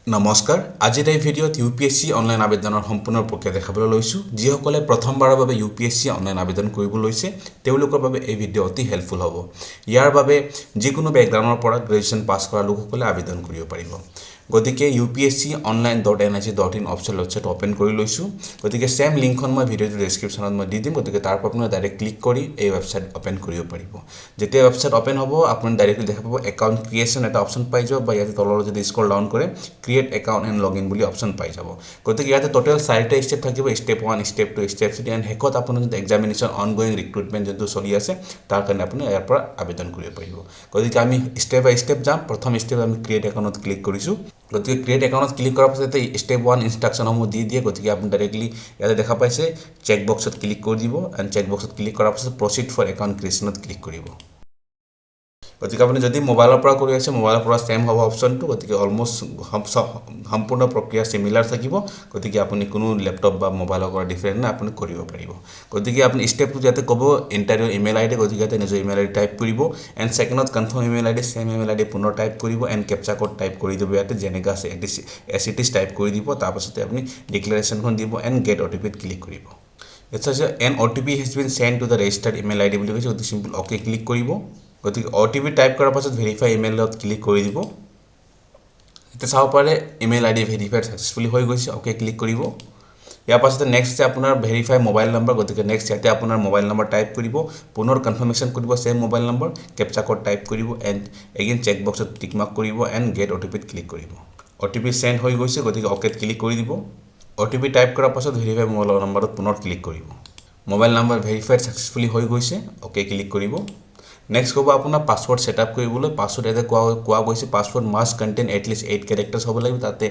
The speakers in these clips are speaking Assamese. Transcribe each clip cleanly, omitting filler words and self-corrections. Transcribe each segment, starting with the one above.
নমস্কাৰ, আজিৰ এই ভিডিঅ'ত ইউপিএছচি অনলাইন আবেদনৰ সম্পূৰ্ণ প্ৰক্ৰিয়া দেখাবলৈ লৈছোঁ। যিসকলে প্ৰথমবাৰৰ বাবে ইউপিএছচি অনলাইন আবেদন কৰিব লৈছে, তেওঁলোকৰ বাবে এই ভিডিঅ' অতি হেল্পফুল হ'ব। ইয়াৰ বাবে যিকোনো বেকগ্ৰাউণ্ডৰ পৰা গ্ৰেজুৱেশ্যন পাছ কৰা লোকসকলে আবেদন কৰিব পাৰিব। গতিকে upsconline.nic.in official website open কৰি লৈছোঁ। গতিকে ছেম লিংকখন মই ভিডিঅ'টোৰ ডেছক্ৰিপশ্যনত মই দি দিম। গতিকে তাৰ পৰা আপুনি ডাইৰেক্ট ক্লিক কৰি এই ৱেবছাইট অ'পেন কৰিব পাৰিব। যেতিয়া ৱেবছাইট অ'পেন হ'ব, আপুনি ডাইৰেক্টলি দেখা পাব একাউণ্ট ক্ৰিয়েশ্যন এটা অপশ্যন পাই যাব বা ইয়াতে তলৰ যদি স্ক্ৰল ডাউন কৰে, create account and log in বুলি অপশ্যন পাই যাব। গতিকে ইয়াতে টোটেল চাৰিটা ষ্টেপ থাকিব, step one, step two, step three and শেষত আপোনাৰ যোনটো এক্সামিনেশ্যন অন গয়িং ৰিক্ৰুটমেণ্ট যোনটো চলি আছে, তাৰ কাৰণে আপুনি ইয়াৰ পৰা আবেদন কৰিব পাৰিব। গতিকে আমি ষ্টেপ বাই ষ্টেপ যাম। প্ৰথম ষ্টেপ আমি ক্ৰিয়েট একাউণ্টত ক্লিক কৰিছোঁ। গতিকে ক্ৰিয়েট একাউণ্টত ক্লিক কৰাৰ পাছত ষ্টেপ ওৱান ইনষ্ট্ৰাকশ্যনসমূহ দি দিয়ে। গতিকে আপুনি ডাইৰেক্টলি ইয়াতে দেখা পাইছে, চেক বক্সত ক্লিক কৰি দিব এণ্ড চেক বক্সত ক্লিক কৰাৰ পাছত প্ৰচিড ফৰ একাউণ্ট ক্ৰিয়েশ্যনত ক্লিক কৰিব। গতিকে আপুনি যদি মোবাইলৰ পৰা কৰি আছে, মোবাইলৰ পৰা ছেম হ'ব অপশ্যনটো। গতিকে অলমষ্ট সম্পূৰ্ণ প্ৰক্ৰিয়া চিমিলাৰ থাকিব। গতিকে আপুনি কোনো লেপটপ বা মোবাইলৰ পৰা ডিফাৰেণ্ট নাই, আপুনি কৰিব পাৰিব। গতিকে আপুনি ষ্টেপটো ইয়াতে ক'ব এণ্টাৰ your email ID. গতিকে ইয়াতে নিজৰ ইমেইল আই ডি টাইপ কৰিব এণ্ড ছেকেণ্ডত confirm email ID, same email ID পুনৰ টাইপ কৰিব এণ্ড কেপচা ক'ড টাইপ কৰি দিব। ইয়াতে যেনেকৈ আছে এজ it is type কৰি দিব। তাৰপাছতে আপুনি ডিক্লেৰেশ্যনখন দিব এণ্ড গেট অ'টিপিত ক্লিক কৰিব। ইয়াত চাইছে, "An OTP has been send to the registered email ID" বুলি কৈছে। গতিকে চিম্পল অ'কে ক্লিক কৰিব। গতিকে অ'টিপি টাইপ কৰাৰ পাছত ভেৰিফাই ইমেইলত ক্লিক কৰি দিব। এতিয়া চাব পাৰে, ইমেইল আই ডি ভেৰিফাইড ছাকচেছফুলি হৈ গৈছে। অ'কে ক্লিক কৰিব। ইয়াৰ পাছতে নেক্সট আছে আপোনাৰ ভেৰিফাই মোবাইল নম্বৰ। গতিকে নেক্সট ইয়াতে আপোনাৰ মোবাইল নম্বৰ টাইপ কৰিব, পুনৰ কনফাৰ্মেশ্যন কৰিব, same mobile number, captcha code type কৰিব এণ্ড এগেইন চেক বক্সত টিক মাৰ্ক কৰিব এণ্ড গেট অ'টিপিত ক্লিক কৰিব। অ'টিপি চেণ্ড হৈ গৈছে, গতিকে অ'কেত ক্লিক কৰি দিব। অ'টিপি টাইপ কৰাৰ পাছত ভেৰিফাই মোবাইল নম্বৰত পুনৰ ক্লিক কৰিব। মোবাইল নম্বৰ ভেৰিফাইড ছাকচেছফুলি হৈ গৈছে, অ'কে ক্লিক কৰিব। নেক্সট ক'ব আপোনাৰ পাছৱৰ্ড ছেট আপ কৰিবলৈ। পাছৱৰ্ড ইয়াতে কোৱা গৈছে, password must contain at least 8 characters হ'ব লাগিব, তাতে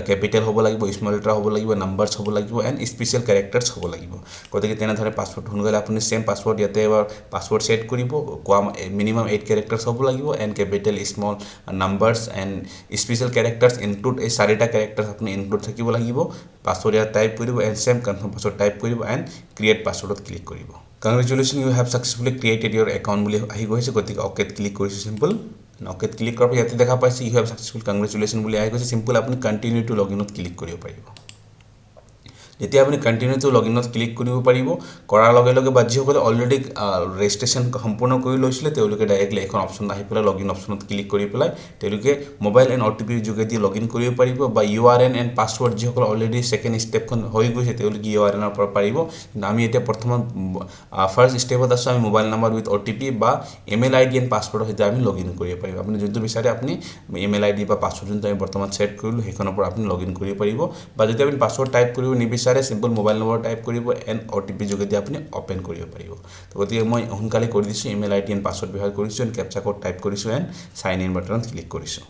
কেপিটেল হ'ব লাগিব, স্মল লেটাৰ হ'ব লাগিব, নাম্বাৰ্ছ হ'ব লাগিব এণ্ড স্পেচিয়েল কেৰেক্টাৰ্ছ হ'ব লাগিব। গতিকে তেনেধৰণে পাছৱৰ্ড সোনকালে আপুনি ছেম পাছৱৰ্ড ইয়াতে এবাৰ পাছৱৰ্ড ছেট কৰিব। কোৱা মিনিমাম 8 কেৰেক্টাৰ্ছ হ'ব লাগিব and capital, small, numbers and special characters include, এই চাৰিটা কেৰেক্টাৰ্ছ আপুনি ইনক্লুড থাকিব লাগিব। পাছৱৰ্ড ইয়াত টাইপ কৰিব and same confirm password type কৰিব এণ্ড ক্ৰিয়েট পাছৱৰ্ডত ক্লিক কৰিব। "Congratulation, you have successfully created your account" বুলি আহি গৈছে। গতিকে অ'কেত ক্লিক কৰিছোঁ। চিম্পল অ'কেত ক্লিক কৰাৰ পাছত ইয়াতে দেখা পাইছে, "You have successful, congratulation" বুলি আহি গৈছে। চিম্পল আপুনি কণ্টিনিউ টু লগ ইনত ক্লিক কৰিব পাৰিব। যেতিয়া আপুনি কণ্টিনিউ টু লগ ইনত ক্লিক কৰিব পাৰিব, কৰাৰ লগে লগে বা যিসকলে অলৰেডি ৰেজিষ্ট্ৰেশ্যন সম্পূৰ্ণ কৰি লৈছিলে, তেওঁলোকে ডাইৰেক্টলি এখন অপশ্যন আহি পেলাই লগ ইন অপশ্যনত ক্লিক কৰি পেলাই তেওঁলোকে মোবাইল এণ্ড অ'টিপিৰ যোগেদি লগ ইন কৰিব পাৰিব বা ইউআৰএন এণ্ড পাছৱৰ্ড, যিসকল অলৰেডি ছেকেণ্ড ষ্টেপখন হৈ গৈছে, তেওঁলোকে ইউআৰএনৰ পৰা পাৰিব। কিন্তু আমি এতিয়া বৰ্তমান ফাৰ্ষ্ট ষ্টেপত আছোঁ। আমি মোবাইল নাম্বাৰ উইথ অ'টিপি বা ইমেইল আই ডি এণ্ড পাছৱৰ্ডৰ সৈতে আমি লগ ইন কৰিব পাৰিম। আপুনি যোনটো বিচাৰে, আপুনি ইমেইল আই ডি বা পাছৱৰ্ড যোনটো আমি বৰ্তমান ছেট কৰিলোঁ, সেইখনৰ পৰা আপুনি লগ ইন কৰিব পাৰিব বা যদি আপুনি পাছৱৰ্ড টাইপ কৰিব নিবিচাৰে, চিম্পল মোবাইল নম্বৰ টাইপ কৰিব এণ্ড অ'টিপি যোগেদি আপুনি অ'পেন কৰিব পাৰিব। তো গতিকে মই সোনকালে কৰি দিছোঁ। Email I D and password ব্যৱহাৰ কৰিছোঁ এণ্ড কেপচা ক'ড টাইপ কৰিছোঁ এণ্ড চাইন ইন বাটনত ক্লিক কৰিছোঁ।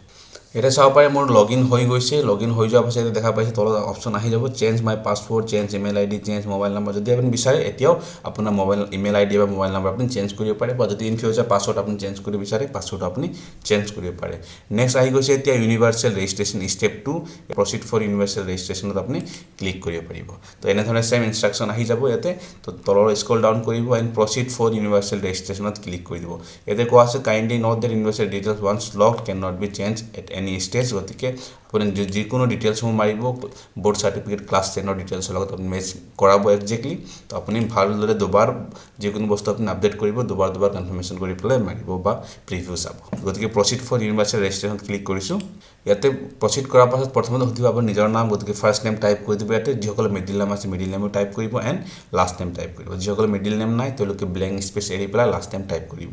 এতিয়া চাব পাৰে, মোৰ লগ ইন হৈ গৈছে। লগ ইন হৈ যোৱাৰ পাছত এতিয়া দেখা পাইছে, তলত অপশ্যন আহি যাব, change my password, change email ID, change mobile number। যদি আপুনি বিচাৰে, এতিয়াও আপোনাৰ মোবাইল ইমেইল আই ডি বা মোবাইল নম্বৰ আপুনি চেঞ্জ কৰিব পাৰে বা যদি ইন ফিউচাৰ পাছৱৰ্ড আপুনি চেঞ্জ কৰিব বিচাৰে, পাছৱৰ্ড আপুনি চেঞ্জ কৰিব পাৰে। নেক্সট আহি গৈছে এতিয়া universal registration step two, proceed for universal ৰেজিষ্ট্ৰেশ্যনত আপুনি ক্লিক কৰিব পাৰিব। তো এনেধৰণে ছেম ইনষ্ট্ৰাকশ্যন আহি যাব ইয়াতে। তো তলৰ স্ক্ৰল ডাউন কৰিব এণ্ড প্ৰচিড ফৰ ইউনিভাৰ্চেল ৰেজিষ্ট্ৰেশ্যনত ক্লিক কৰি দিব। ইয়াতে কোৱা আছে, "Kindly note that universal details once lock can not be change at any stage." গতিকে আপুনি যিকোনো ডিটেইলছসমূহ মাৰিব, বৰ্ড চাৰ্টিফিকেট ক্লাছ 10ৰ ডিটেইলছৰ লগত আপুনি মেচ কৰাব একজেক্টলি। তো আপুনি ভালদৰে দুবাৰ যিকোনো বস্তু আপুনি আপডেট কৰিব, দুবাৰ দুবাৰ কনফাৰ্মেশ্যন কৰি পেলাই মাৰিব বা প্ৰিভিউ চাব। গতিকে প্ৰচিড ফৰ ইউনিভাৰ্চেল ৰেজিষ্ট্ৰেশ্যনত ক্লিক কৰিছোঁ। ইয়াতে প্ৰচিড কৰাৰ পাছত প্ৰথমতে সুধিব আপোনাৰ নিজৰ নাম। গতিকে ফাৰ্ষ্ট নেম টাইপ কৰি দিব ইয়াতে। যিসকলে মিডিল নেম আছে, মিডিল নেমো টাইপ কৰিব এণ্ড লাষ্ট নেম টাইপ কৰিব। যিসকলে মিডিল নেম নাই, তেওঁলোকে ব্লেংক স্পেচ এৰি পেলাই লাষ্ট নেম টাইপ কৰিব।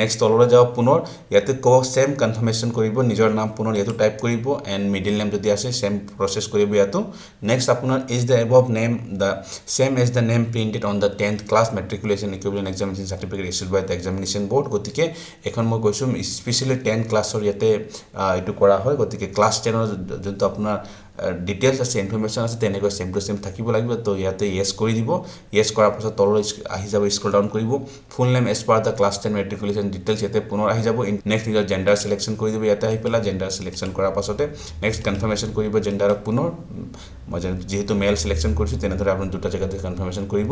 নেক্সট তললৈ যাব, পুনৰ ইয়াতে ক'ব, ছেম কনফাৰ্মেশ্যন কৰিব, নিজৰ নাম পুনৰ ইয়াতো টাইপ কৰিব এণ্ড মিডিল নেম যদি আছে, ছেম প্ৰচেছ কৰিব ইয়াতো। নেক্সট আপোনাৰ "Is the above name the same as the name printed on the 10th class matriculation equivalent examination certificate issued by the examination board?" গতিকে এইখন মই কৈছোঁ, স্পেচিয়েলি 10 ক্লাছৰ ইয়াতে এইটো কৰা হয়। গতিকে ক্লাছ 10ৰ যোনটো আপোনাৰ ডিটেইলছ আছে, ইনফৰমেশ্যন আছে, তেনেকৈ ছেম টু ছেম থাকিব লাগিব। তো ইয়াতে য়েছ কৰি দিব। য়েছ কৰাৰ পাছত তললৈ আহি যাব, স্ক্ৰল ডাউন কৰিব, full name as per the class 10 matriculation details ইয়াতে পুনৰ আহি যাব। নেক্সট নিজৰ জেণ্ডাৰ চিলেকশ্যন কৰি দিব ইয়াতে আহি পেলাই। জেণ্ডাৰ চিলেকশ্যন কৰাৰ পাছতে নেক্সট কনফাৰ্মেশ্যন কৰিব জেণ্ডাৰক পুনৰ। মই যিহেতু মেল চিলেকশ্যন কৰিছোঁ, তেনেদৰে আপুনি দুটা জেগাতে কনফাৰ্মেশ্যন কৰিব।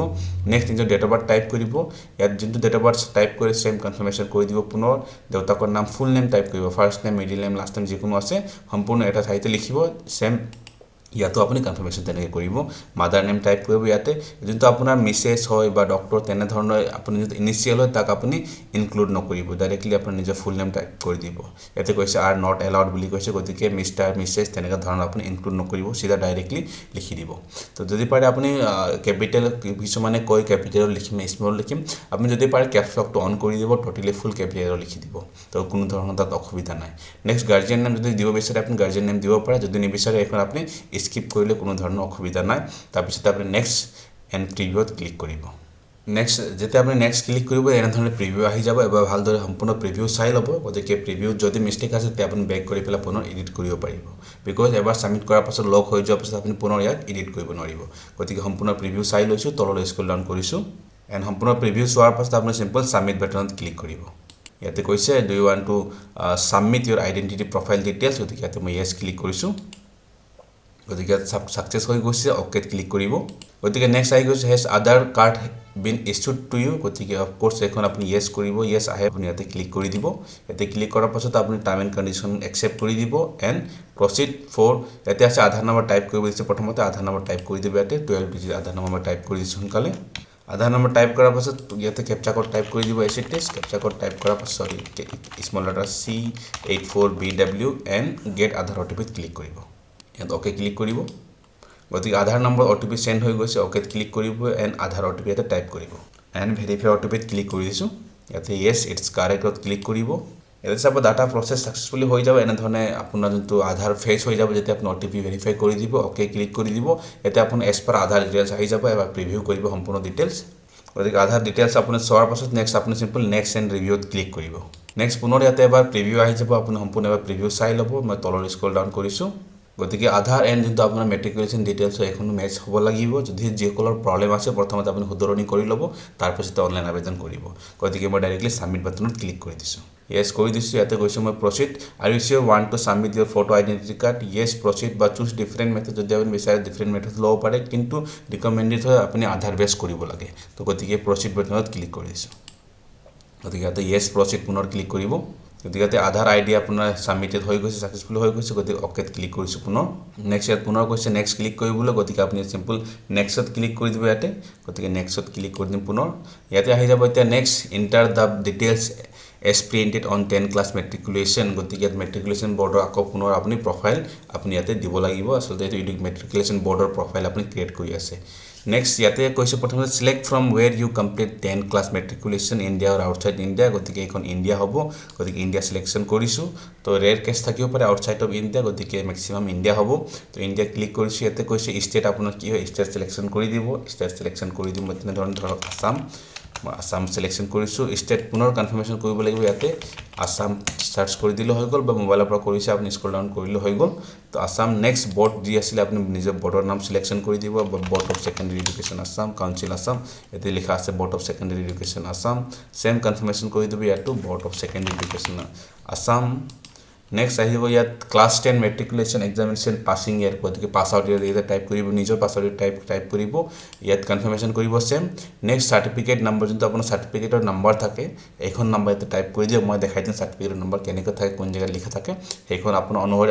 নেক্সট নিজৰ ডেট অফ বাৰ্থ টাইপ কৰিব। ইয়াত যোনটো ডেট অফ বাৰ্থ টাইপ কৰে, ছেম কনফাৰ্মেশ্যন কৰি দিব। পুনৰ দেউতাকৰ নাম, ফুল নেম টাইপ কৰিব। First name, middle name, last name যিকোনো আছে, সম্পূৰ্ণ এটা ঠাইতে লিখিব। ছেম ইয়াতো আপুনি কনফাৰ্মেশ্যন তেনেকৈ কৰিব। মাদাৰ নেম টাইপ কৰিব। ইয়াতে যোনটো আপোনাৰ মিছেছ হয় বা ডক্টৰ, তেনেধৰণৰ আপুনি যোনটো ইনিচিয়েল হয়, তাক আপুনি ইনক্লুড নকৰিব। ডাইৰেক্টলি আপোনাৰ নিজৰ ফুল নেম টাইপ কৰি দিব। ইয়াতে কৈছে আৰ not allowed বুলি কৈছে। গতিকে মিষ্টাৰ, মিছেছ তেনেকুৱা ধৰণৰ আপুনি ইনক্লুড নকৰিব, চিধা ডাইৰেক্টলি লিখি দিব। তো যদি পাৰে আপুনি কেপিটেল, কিছুমানে কয় কেপিটেলত লিখিম, স্মল লিখিম, আপুনি যদি পাৰে কেপছ লকটো অন কৰি দিব, ট'টেলি ফুল কেপিটেলত লিখি দিব। তো কোনো ধৰণৰ তাত অসুবিধা নাই। নেক্সট গাৰ্জিয়ান নেম যদি দিব বিচাৰে, আপুনি গাৰ্জিয়ান নেম দিব পাৰে। যদি নিবিচাৰে, এইখন আপুনি স্কিপ কৰিলে কোনো ধৰণৰ অসুবিধা নাই। তাৰপিছত আপুনি নেক্সট এণ্ড প্ৰিভিউত ক্লিক কৰিব। নেক্সট যেতিয়া আপুনি নেক্সট ক্লিক কৰিব, এনেধৰণে প্ৰিভিউ আহি যাব। এবাৰ ভালদৰে সম্পূৰ্ণ প্ৰিভিউ চাই ল'ব। গতিকে প্ৰিভিউত যদি মিষ্টেক আছে, তেতিয়া আপুনি বেক কৰি পেলাই পুনৰ এডিট কৰিব পাৰিব, because এবাৰ ছাবমিট কৰাৰ পাছত, লক হৈ যোৱাৰ পাছত আপুনি পুনৰ ইয়াক এডিট কৰিব নোৱাৰিব। গতিকে সম্পূৰ্ণ প্ৰিভিউ চাই লৈছোঁ, তললৈ স্ক্ৰল ডাউন কৰিছোঁ। এণ্ড সম্পূৰ্ণ প্ৰিভিউ চোৱাৰ পাছত আপুনি চিম্পল ছাবমিট বাটনত ক্লিক কৰিব। ইয়াতে কৈছে, "Do you want to submit your identity profile details?" গতিকে ইয়াতে মই য়েছ ক্লিক কৰিছোঁ। গতিকে ছাকচেছ হৈ গৈছে, অ'কেত ক্লিক কৰিব। গতিকে নেক্সট আহি গৈছে, "Has Aadhaar card been issued to you?" গতিকে অফক'ৰ্ছ এইখন আপুনি য়েছ কৰিব। য়েছ আহে, আপুনি ইয়াতে ক্লিক কৰি দিব। ইয়াতে ক্লিক কৰাৰ পাছত আপুনি টাৰ্ম এণ্ড কণ্ডিশ্যন একচেপ্ট কৰি দিব এণ্ড প্ৰচিড ফৰ। ইয়াতে আছে আধাৰ নম্বৰ টাইপ কৰিব দিছে। প্ৰথমতে আধাৰ নম্বৰ টাইপ কৰি দিব। ইয়াতে 12 ডিজিট আধাৰ নম্বৰ টাইপ কৰি দিছোঁ সোনকালে। আধাৰ নম্বৰ টাইপ কৰাৰ পাছত ইয়াতে কেপচা কোড টাইপ কৰি দিব। As it is captcha code type কৰাৰ পাছত, sorry, small letter C84BW and get Aadhaar O' T পিত ক্লিক কৰিব। ইয়াত অ'কে ক্লিক কৰিব। গতিকে আধাৰ নম্বৰ অ' টি পি চেণ্ড হৈ গৈছে। অ'কেত ক্লিক কৰিব and Aadhaar O' T P ইয়াতে টাইপ কৰিব এণ্ড ভেৰিফাই অ' টি পিত ক্লিক কৰি দিছোঁ। ইয়াতে য়েছ, it's কাৰেক্টত ক্লিক কৰিব। ইয়াতে চাব, ডাটা প্ৰচেছ ছাকচেছফুলি হৈ যাব। এনেধৰণে আপোনাৰ যোনটো আধাৰ ফেচ হৈ যাব, যেতিয়া আপুনি অ' টি পি ভেৰিফাই কৰি দিব, অ'কে ক্লিক কৰি দিব। ইয়াতে আপোনাৰ এজ পাৰ আধাৰ ডিটেইলছ আহি যাব। এবাৰ প্ৰিভিউ কৰিব সম্পূৰ্ণ ডিটেইলছ। গতিকে আধাৰ ডিটেইলছ আপুনি চোৱাৰ পাছত নেক্সট আপুনি চিম্পল নেক্সট এণ্ড ৰিভিউত ক্লিক কৰিব। নেক্সট পুনৰ ইয়াতে এবাৰ প্ৰিভিউ আহি যাব। আপুনি সম্পূৰ্ণ এবাৰ প্ৰিভিউ চাই ল'ব। মই তলৰ স্ক্ৰল ডাউন কৰিছোঁ। গতিকে আধাৰ এণ্ড যোনটো আপোনাৰ মেট্ৰিকুলেশ্যন ডিটেইলছ হয়, এইখনো মেচ হ'ব লাগিব। যদি যিসকলৰ প্ৰব্লেম আছে, প্ৰথমতে আপুনি শুধৰণি কৰি ল'ব, তাৰপিছতে অনলাইন আবেদন কৰিব। গতিকে মই ডাইৰেক্টলি ছাবমিট বাটনত ক্লিক কৰি দিছোঁ। য়েছ কৰি দিছোঁ। ইয়াতে গৈছোঁ মই proceed. "Are you sure want to submit your photo identity card?" Yes, proceed বা চুজ ডিফাৰেণ্ট মেথড। যদি আপুনি বিচাৰে, ডিফাৰেণ্ট মেথড ল'ব পাৰে, কিন্তু ৰিকমেণ্ডেড হয় আপুনি আধাৰ বেছ কৰিব লাগে। তো গতিকে প্ৰচিড বাটনত ক্লিক কৰি দিছোঁ। গতিকে ইয়াতে য়েছ, প্ৰচিড পুনৰ ক্লিক কৰিব। গতিকে ইয়াতে আধাৰ আই ডি আপোনাৰ ছাবমিটেড হৈ গৈছে, ছাকচেছফুল হৈ গৈছে। গতিকে অ'কেত ক্লিক কৰিছোঁ পুনৰ। নেক্সট ইয়াত পুনৰ কৈছে নেক্সট ক্লিক কৰিবলৈ। গতিকে আপুনি চিম্পল নেক্সটত ক্লিক কৰি দিব ইয়াতে। গতিকে নেক্সটত ক্লিক কৰি দিম পুনৰ। ইয়াতে আহি যাব এতিয়া next, "Enter the details as printed on 10 class matriculation." গতিকে ইয়াত মেট্ৰিকুলেশ্যন বৰ্ডৰ আকৌ পুনৰ আপুনি প্ৰফাইল আপুনি ইয়াতে দিব লাগিব। আচলতে এইটো মেট্ৰিকুলেশ্যন বৰ্ডৰ প্ৰফাইল আপুনি ক্ৰিয়েট কৰি আছে। নেক্সট ইয়াতে কৈছে প্ৰথমতে, "Select from where you complete 10 class matriculation, India আৰু আউটছাইড ইণ্ডিয়া।" গতিকে এইখন ইণ্ডিয়া হ'ব। গতিকে ইণ্ডিয়া চিলেকশ্যন কৰিছোঁ। তো ৰেৰ কেছ থাকিব পাৰে আউটছাইড অফ ইণ্ডিয়া, গতিকে মেক্সিমাম ইণ্ডিয়া হ'ব। তো ইণ্ডিয়া ক্লিক কৰিছোঁ। ইয়াতে কৈছে ষ্টেট আপোনাৰ কি হয়, ষ্টেট চিলেকশ্যন কৰি দিব। ষ্টেট চিলেকশ্যন কৰি দিম মই তেনেধৰণে, ধৰক আছাম। মই আছাম চিলেকশ্যন কৰিছোঁ। ষ্টেট পুনৰ কনফাৰ্মেশ্যন কৰিব লাগিব। ইয়াতে আছাম চাৰ্চ কৰি দিলেও হৈ গ'ল বা মোবাইলৰ পৰা কৰিছে আপুনি, স্ক্ৰল ডাউন কৰিলেও হৈ গ'ল। তো আছাম। নেক্সট বৰ্ড যি আছিলে, আপুনি নিজৰ বৰ্ডৰ নাম চিলেকশ্যন কৰি দিব। Board of Secondary Education Assam, Council Assam, ইয়াতে লিখা আছে Board of Secondary Education Assam। Same confirmation কৰি দিব ইয়াতো, Board of Secondary Education Assam। Next আহিব ইয়াত class 10 matriculation examination passing year। গতিকে পাছ আউট ইয়াৰ ইয়াতে টাইপ কৰিব, নিজৰ পাছ আউট টাইপ কৰিব। ইয়াত কনফাৰ্মেশ্যন কৰিব ছেম। নেক্সট চাৰ্টিফিকেট নম্বৰ, যোনটো আপোনাৰ চাৰ্টিফিকেটৰ নম্বৰ থাকে, এইখন নম্বৰ ইয়াতে টাইপ কৰি দিব। মই দেখাই দিম চাৰ্টিফিকেটৰ নম্বৰ কেনেকৈ থাকে, কোন জেগাত লিখা থাকে। সেইখন আপোনাৰ অনুসৰি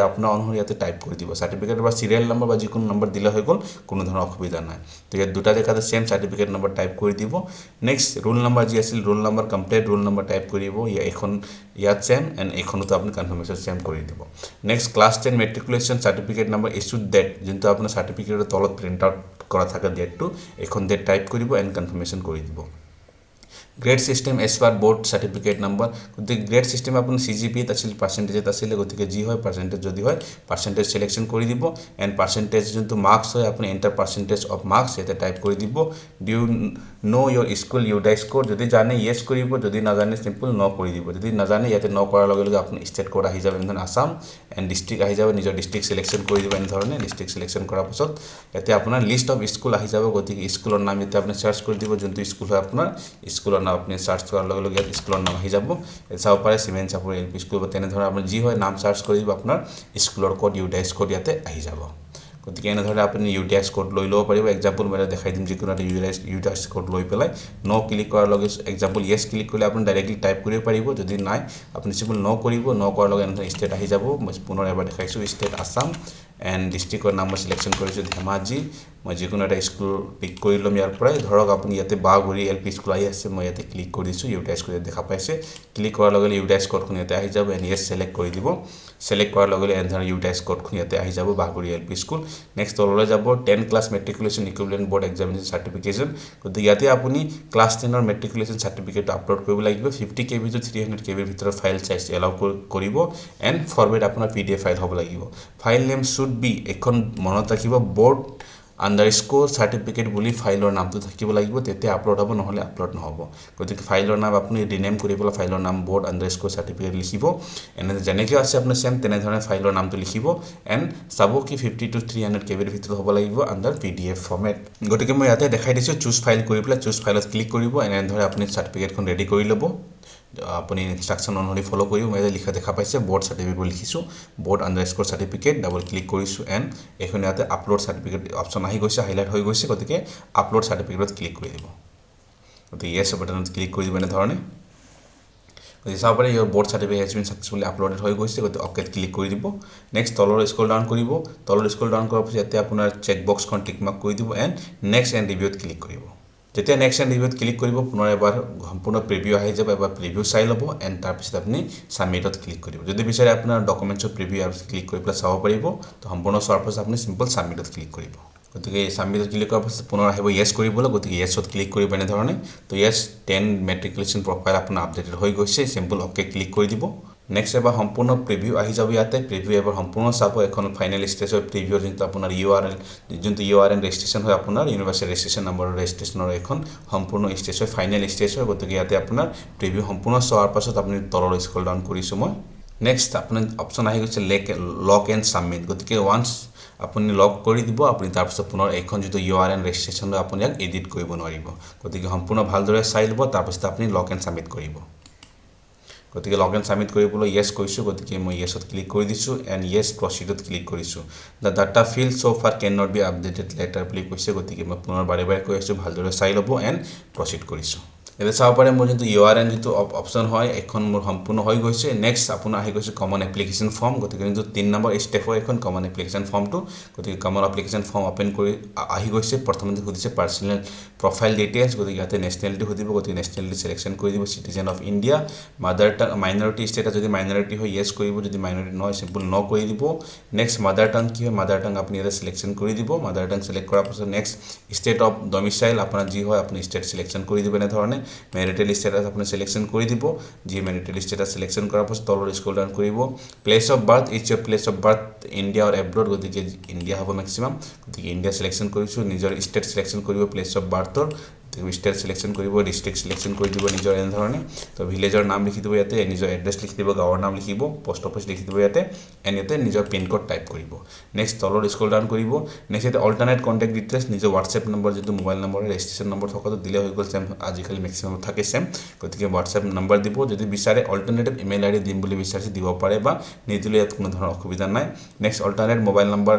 ইয়াতে টাইপ কৰি দিব। চাৰ্টিফিকেট বা চিৰিয়েল নম্বৰ বা যিকোনো নম্বৰ দিলে হৈ গ'ল, কোনো ধৰণৰ অসুবিধা নাই। তো ইয়াত দুটা জেগাতে ছেম চাৰ্টিফিকেট নম্বৰ টাইপ কৰি দিব। নেক্সট ৰোল নম্বৰ যি আছিল, roll number, complete roll number type কৰিব। এইখন ইয়াত ছেম এণ্ড এইখনতো আপুনি কনফাৰ্মেশ্যন ছেম কৰি দিব। Next class 10 matriculation certificate number issued date, যোনটো আপোনাৰ চাৰ্টিফিকেটৰ তলত প্ৰিণ্ট আউট কৰা থাকে ডেটটো, এইখন ডেট টাইপ কৰিব এণ্ড কনফাৰ্মেশ্যন কৰি দিব। Grade system as per board certificate number। গতিকে গ্ৰেড ছিষ্টেম আপোনাৰ চি জি পি এত আছিল, পাৰ্চেণ্টেজত আছিলে। গতিকে যি হয়, পাৰ্চেণ্টেজ যদি হয়, পাৰ্চেণ্টেজ চিলেকশ্যন কৰি দিব। এণ্ড পাৰ্চেণ্টেজ যোনটো মাৰ্কছ হয়, আপুনি এণ্টাৰ পাৰ্চেণ্টেজ অফ মাৰ্কছ ইয়াতে টাইপ কৰি দিব। "Do you know your school UDISE code?" যদি জানে, য়েছ কৰিব। যদি নাজানে, চিম্পল ন কৰি দিব। যদি নাজানে, ইয়াতে ন কৰাৰ লগে লগে আপুনি ষ্টেট কোড আহি যাব, এনেধৰণে আছাম এণ্ড ডিষ্ট্ৰিক্ট আহি যাব। নিজৰ ডিষ্ট্ৰিক্ট চিলেকশ্যন কৰি দিব। এনেধৰণে ডিষ্ট্ৰিক্ট চিলেকশ্যন কৰাৰ পাছত ইয়াতে আপোনাৰ লিষ্ট অফ স্কুল আহি যাব। গতিকে স্কুলৰ নাম ইয়াতে আপুনি চাৰ্চ কৰি দিব। যোনটো স্কুল হয় আপোনাৰ, স্কুলৰ নাম আপুনি চাৰ্চ কৰাৰ লগে লগে ইয়াত স্কুলৰ নাম আহি যাব। ইয়াত চাব পাৰে চিমেণ্ট চাপৰি এল পি স্কুল বা তেনেধৰণৰ আপুনি যি হয় নাম চাৰ্চ কৰি দিব, আপোনাৰ স্কুলৰ কোড, ইউডাইজ কোড ইয়াতে আহি যাব। গতিকে এনেধৰণে আপুনি ইউডাইজ কোড লৈ ল'ব পাৰিব। এক্সাম্পল মই এটা দেখাই দিম। যিকোনো এটা ইউডাইজ কোড লৈ পেলাই ন' ক্লিক কৰাৰ লগে, এক্সাম্পল য়েছ ক্লিক কৰিলে আপুনি ডাইৰেক্টলি টাইপ কৰিব পাৰিব। যদি নাই, আপুনি চিম্পল ন' কৰিব। ন' কৰাৰ লগে এনেধৰণে ষ্টেট আহি যাব। মই পুনৰ এবাৰ দেখাইছোঁ। ষ্টেট আছাম এণ্ড ডিষ্ট্ৰিক্টৰ নাম মই চিলেকশ্যন কৰিছোঁ ধেমাজি। মই যিকোনো এটা স্কুল পিক কৰি ল'ম ইয়াৰ পৰাই। ধৰক আপুনি ইয়াতে বাঁহগুৰি এল পি স্কুল আহি আছে। মই ইয়াতে ক্লিক কৰি দিছোঁ। ইউডাইজ কোড দেখা পাইছে। ক্লিক কৰাৰ লগে লগে ইউডাইজ কোডখন ইয়াতে আহি যাব। এণ্ড য়েছ ছিলেক্ট কৰি দিব। ছিলেক্ট কৰাৰ লগে লগে এনেধৰণে ইউডাইজ কোডখন ইয়াতে আহি যাব, বাঁহগুৰি এল পি স্কুল। নেক্সট তললৈ যাব, 10 class matriculation equivalent board examination certification। গতিকে ইয়াতে আপুনি ক্লাছ 10ৰ মেট্ৰিকুলেশ্যন চাৰ্টিফিকেটটো আপলোড কৰিব লাগিব। 50 KB to 300 কেবিৰ ভিতৰত ফাইল চাইজ এলাউ কৰিব। এণ্ড ফৰ্মেট আপোনাৰ পিডিএফ ফাইল হ'ব লাগিব। ফাইল নেম should be, এইখন মনত ৰাখিব, বৰ্ড আণ্ডাৰ স্ক'ৰ চাৰ্টিফিকেট বুলি ফাইলৰ নামটো থাকিব লাগিব। তেতিয়া আপলোড হ'ব, নহ'লে আপলোড নহ'ব। গতিকে ফাইলৰ নাম আপুনি ৰিনেম কৰি পেলাই ফাইলৰ নাম বৰ্ড আণ্ডাৰ স্ক'ৰ চাৰ্টিফিকেট লিখিব। এনে যেনেকৈ আছে আপোনাৰ ছেম তেনেধৰণে ফাইলৰ নামটো লিখিব। এণ্ড চাব কি 50 টু 300 কেবিৰ ভিতৰত হ'ব লাগিব আণ্ডাৰ পিডিএফ ফৰ্মেট। গতিকে মই ইয়াতে দেখাই দিছোঁ। চুজ ফাইল কৰি পেলাই চুজ ফাইলত ক্লিক কৰিব। এনেধৰণে আপুনি চাৰ্টিফিকেটখন ৰেডি কৰি ল'ব। আপুনি ইনষ্ট্ৰাকশ্যন অনুসৰি ফ'ল' কৰিব। মই ইয়াতে লিখা দেখা পাইছে, বৰ্ড চাৰ্টিফিকেট বুলি লিখিছোঁ, board underscore certificate, double click কৰিছোঁ। এণ্ড এইখন ইয়াতে আপলোড চাৰ্টিফিকেট অপশ্যন আহি গৈছে, হাইলাইট হৈ গৈছে। গতিকে আপলোড চাৰ্টিফিকেটত ক্লিক কৰি দিব। গতিকে য়েছ বাটনত ক্লিক কৰি দিব এনেধৰণে। গতিকে চাব পাৰে, your board certificate has been successfully uploaded হৈ গৈছে। গতিকে অ'কেত ক্লিক কৰি দিব। নেক্সট তলৰ স্ক্ৰল ডাউন কৰিব। তলৰ স্ক্ৰল ডাউন কৰাৰ পিছত ইয়াতে আপোনাৰ চেক বক্সখন টিক মাৰ্ক কৰি দিব এণ্ড নেক্সট এণ্ড ৰিভিউত ক্লিক কৰিব। যেতিয়া নেক্সট এণ্ড ৰিভিউত ক্লিক কৰিব, পুনৰ এবাৰ সম্পূৰ্ণ প্ৰিভিউ আহি যাব। এবাৰ প্ৰিভিউ চাই ল'ব এণ্ড তাৰপিছত আপুনি ছাবমিটত ক্লিক কৰিব। যদি বিচাৰে, আপোনাৰ ডকুমেণ্টছৰ প্ৰিভিউ ক্লিক কৰি পেলাই চাব পাৰিব। তো সম্পূৰ্ণ চোৱাৰ পাছত আপুনি চিম্পল ছাবমিটত ক্লিক কৰিব। গতিকে ছাবমিটত ক্লিক কৰাৰ পাছত পুনৰ আহিব য়েছ কৰিবলৈ। গতিকে য়েছত ক্লিক কৰিব এনেধৰণে। তো য়েছ, 10 মেট্ৰিকুলেশ্যন প্ৰফাইল আপোনাৰ আপডেটেড হৈ গৈছে। চিম্পল অ'কে ক্লিক কৰি দিব। নেক্সট এবাৰ সম্পূৰ্ণ প্ৰিভিউ আহি যাব। ইয়াতে প্ৰিভিউ এবাৰ সম্পূৰ্ণ চাব। এখন ফাইনেল ষ্টেজৰ প্ৰিভিউ, যোনটো আপোনাৰ ইউআৰএল, যোনটো ইউআৰএন ৰেজিষ্ট্ৰেশ্যন হয়, আপোনাৰ ইউনিভাৰ্চিটি ৰেজিষ্ট্ৰেশ্যন নম্বৰৰ ৰেজিষ্ট্ৰেশ্যনৰ এখন সম্পূৰ্ণ ষ্টেজ হয়, ফাইনেল ষ্টেজ হয়। গতিকে ইয়াতে আপোনাৰ প্ৰিভিউ সম্পূৰ্ণ চোৱাৰ পাছত আপুনি তললৈ স্ক্ৰল ডাউন কৰিছোঁ মই। নেক্সট আপোনাৰ অপশ্যন আহি গৈছে লক এণ্ড ছাবমিট। গতিকে ওৱান্স আপুনি লক কৰি দিব, আপুনি তাৰপিছত পুনৰ এইখন যিটো ইউআৰএন ৰেজিষ্ট্ৰেশ্যন হয়, আপুনি ইয়াক এডিট কৰিব নোৱাৰিব। গতিকে সম্পূৰ্ণ ভালদৰে চাই ল'ব, তাৰপিছত আপুনি লক এণ্ড ছাবমিট কৰিব। গতিকে লক এণ্ড ছাবমিট কৰিবলৈ য়েছ কৈছোঁ। গতিকে মই য়েছত ক্লিক কৰি দিছোঁ এণ্ড য়েছ, প্ৰচিডত ক্লিক কৰিছোঁ। The data feel so for can not be updated letter বুলি কৈছে। গতিকে মই পুনৰ বাৰে বাৰে কৈ আছোঁ, ভালদৰে চাই ল'ব এণ্ড প্ৰচিড কৰিছোঁ। এতিয়া চাব পাৰে, মোৰ যোনটো ইউআৰএন যিটো অপশ্যন হয়, এইখন মোৰ সম্পূৰ্ণ হৈ গৈছে। নেক্সট আপোনাৰ আহি গৈছে কমন এপ্লিকেশ্যন ফৰ্ম। গতিকে যোনটো 3 নম্বৰ ষ্টেপ হয়, এইখন কমন এপ্লিকেশ্যন ফৰ্মটো। গতিকে কমন এপ্লিকেশ্যন ফৰ্ম অ'পেন কৰি আহি গৈছে। প্ৰথমতে সুধিছে পাৰ্চনেল প্ৰফাইল ডিটেইলছ। গতিকে ইয়াতে নেশ্যনেলিটি সুধিব। গতিকে নেশ্যনেলিটি চিলেকশ্যন কৰি দিব, citizen of India। Mother tongue, minority status, যদি মাইনৰিটি হয় য়েছ কৰিব, যদি মাইনৰিটি নহয় চিম্পল ন কৰি দিব। নেক্সট মাডাৰ টাং কি হয়, মাডাৰ টাং আপুনি ইয়াতে চিলেকশ্যন কৰি দিব। মাডাৰ টাং চিলেক্ট কৰাৰ পাছত নেক্সট ষ্টেট অফ ডমিচাইল আপোনাৰ যি হয়, আপুনি ষ্টেট চিলেকশ্যন কৰি দিব এনেধৰণে। মেৰিটেল ষ্টেটাছ আপুনি চিলেকশ্যন কৰি দিব। যি মেৰিটেল ষ্টেটাছ চিলেকশ্যন কৰাৰ পাছত তলৰ স্ক্ৰল ডাউন কৰিব। Place of birth, is your place of birth India or abroad? গতিকে ইণ্ডিয়া হ'ব মেক্সিমাম। গতিকে ইণ্ডিয়া চিলেকশ্যন কৰিছোঁ। নিজৰ ষ্টেট চিলেকশ্যন কৰিব প্লেচ অফ বাৰ্থৰ। ষ্টেট চিলেকশ্যন কৰিব, ডিষ্ট্ৰিক্ট চিলেকশ্যন কৰি দিব নিজৰ এনেধৰণে। তো ভিলেজৰ নাম লিখি দিব ইয়াতে, নিজৰ এড্ৰেছ লিখি দিব, গাঁৱৰ নাম লিখিব, পষ্ট অফিচ লিখি দিব ইয়াতে এণ্ড ইয়াতে নিজৰ পিনক'ড টাইপ কৰিব। নেক্সট তলত স্ক্ৰল ডাউন কৰিব। নেক্সট ইয়াতে অল্টাৰনেট কণ্টেক্ট ডিটেইলছ, নিজৰ হোৱাটছএপ নম্বৰ, যিটো মোবাইল নম্বৰ, ৰেজিষ্ট্ৰেশ্যন নম্বৰ থকাটো দিলে হৈ গ'ল। ছেম আজিকালি মেক্সিমাম থাকে ছেম। গতিকে হোৱাটছএপ নম্বৰ দিব। যদি বিচাৰে, অল্টাৰনেটিভ ইমেইল আই ডি দিম বুলি বিচাৰিছে, দিব পাৰে বা নিদিলেও ইয়াত কোনো ধৰণৰ অসুবিধা নাই। নেক্সট অল্টাৰনেট মোবাইল নম্বৰ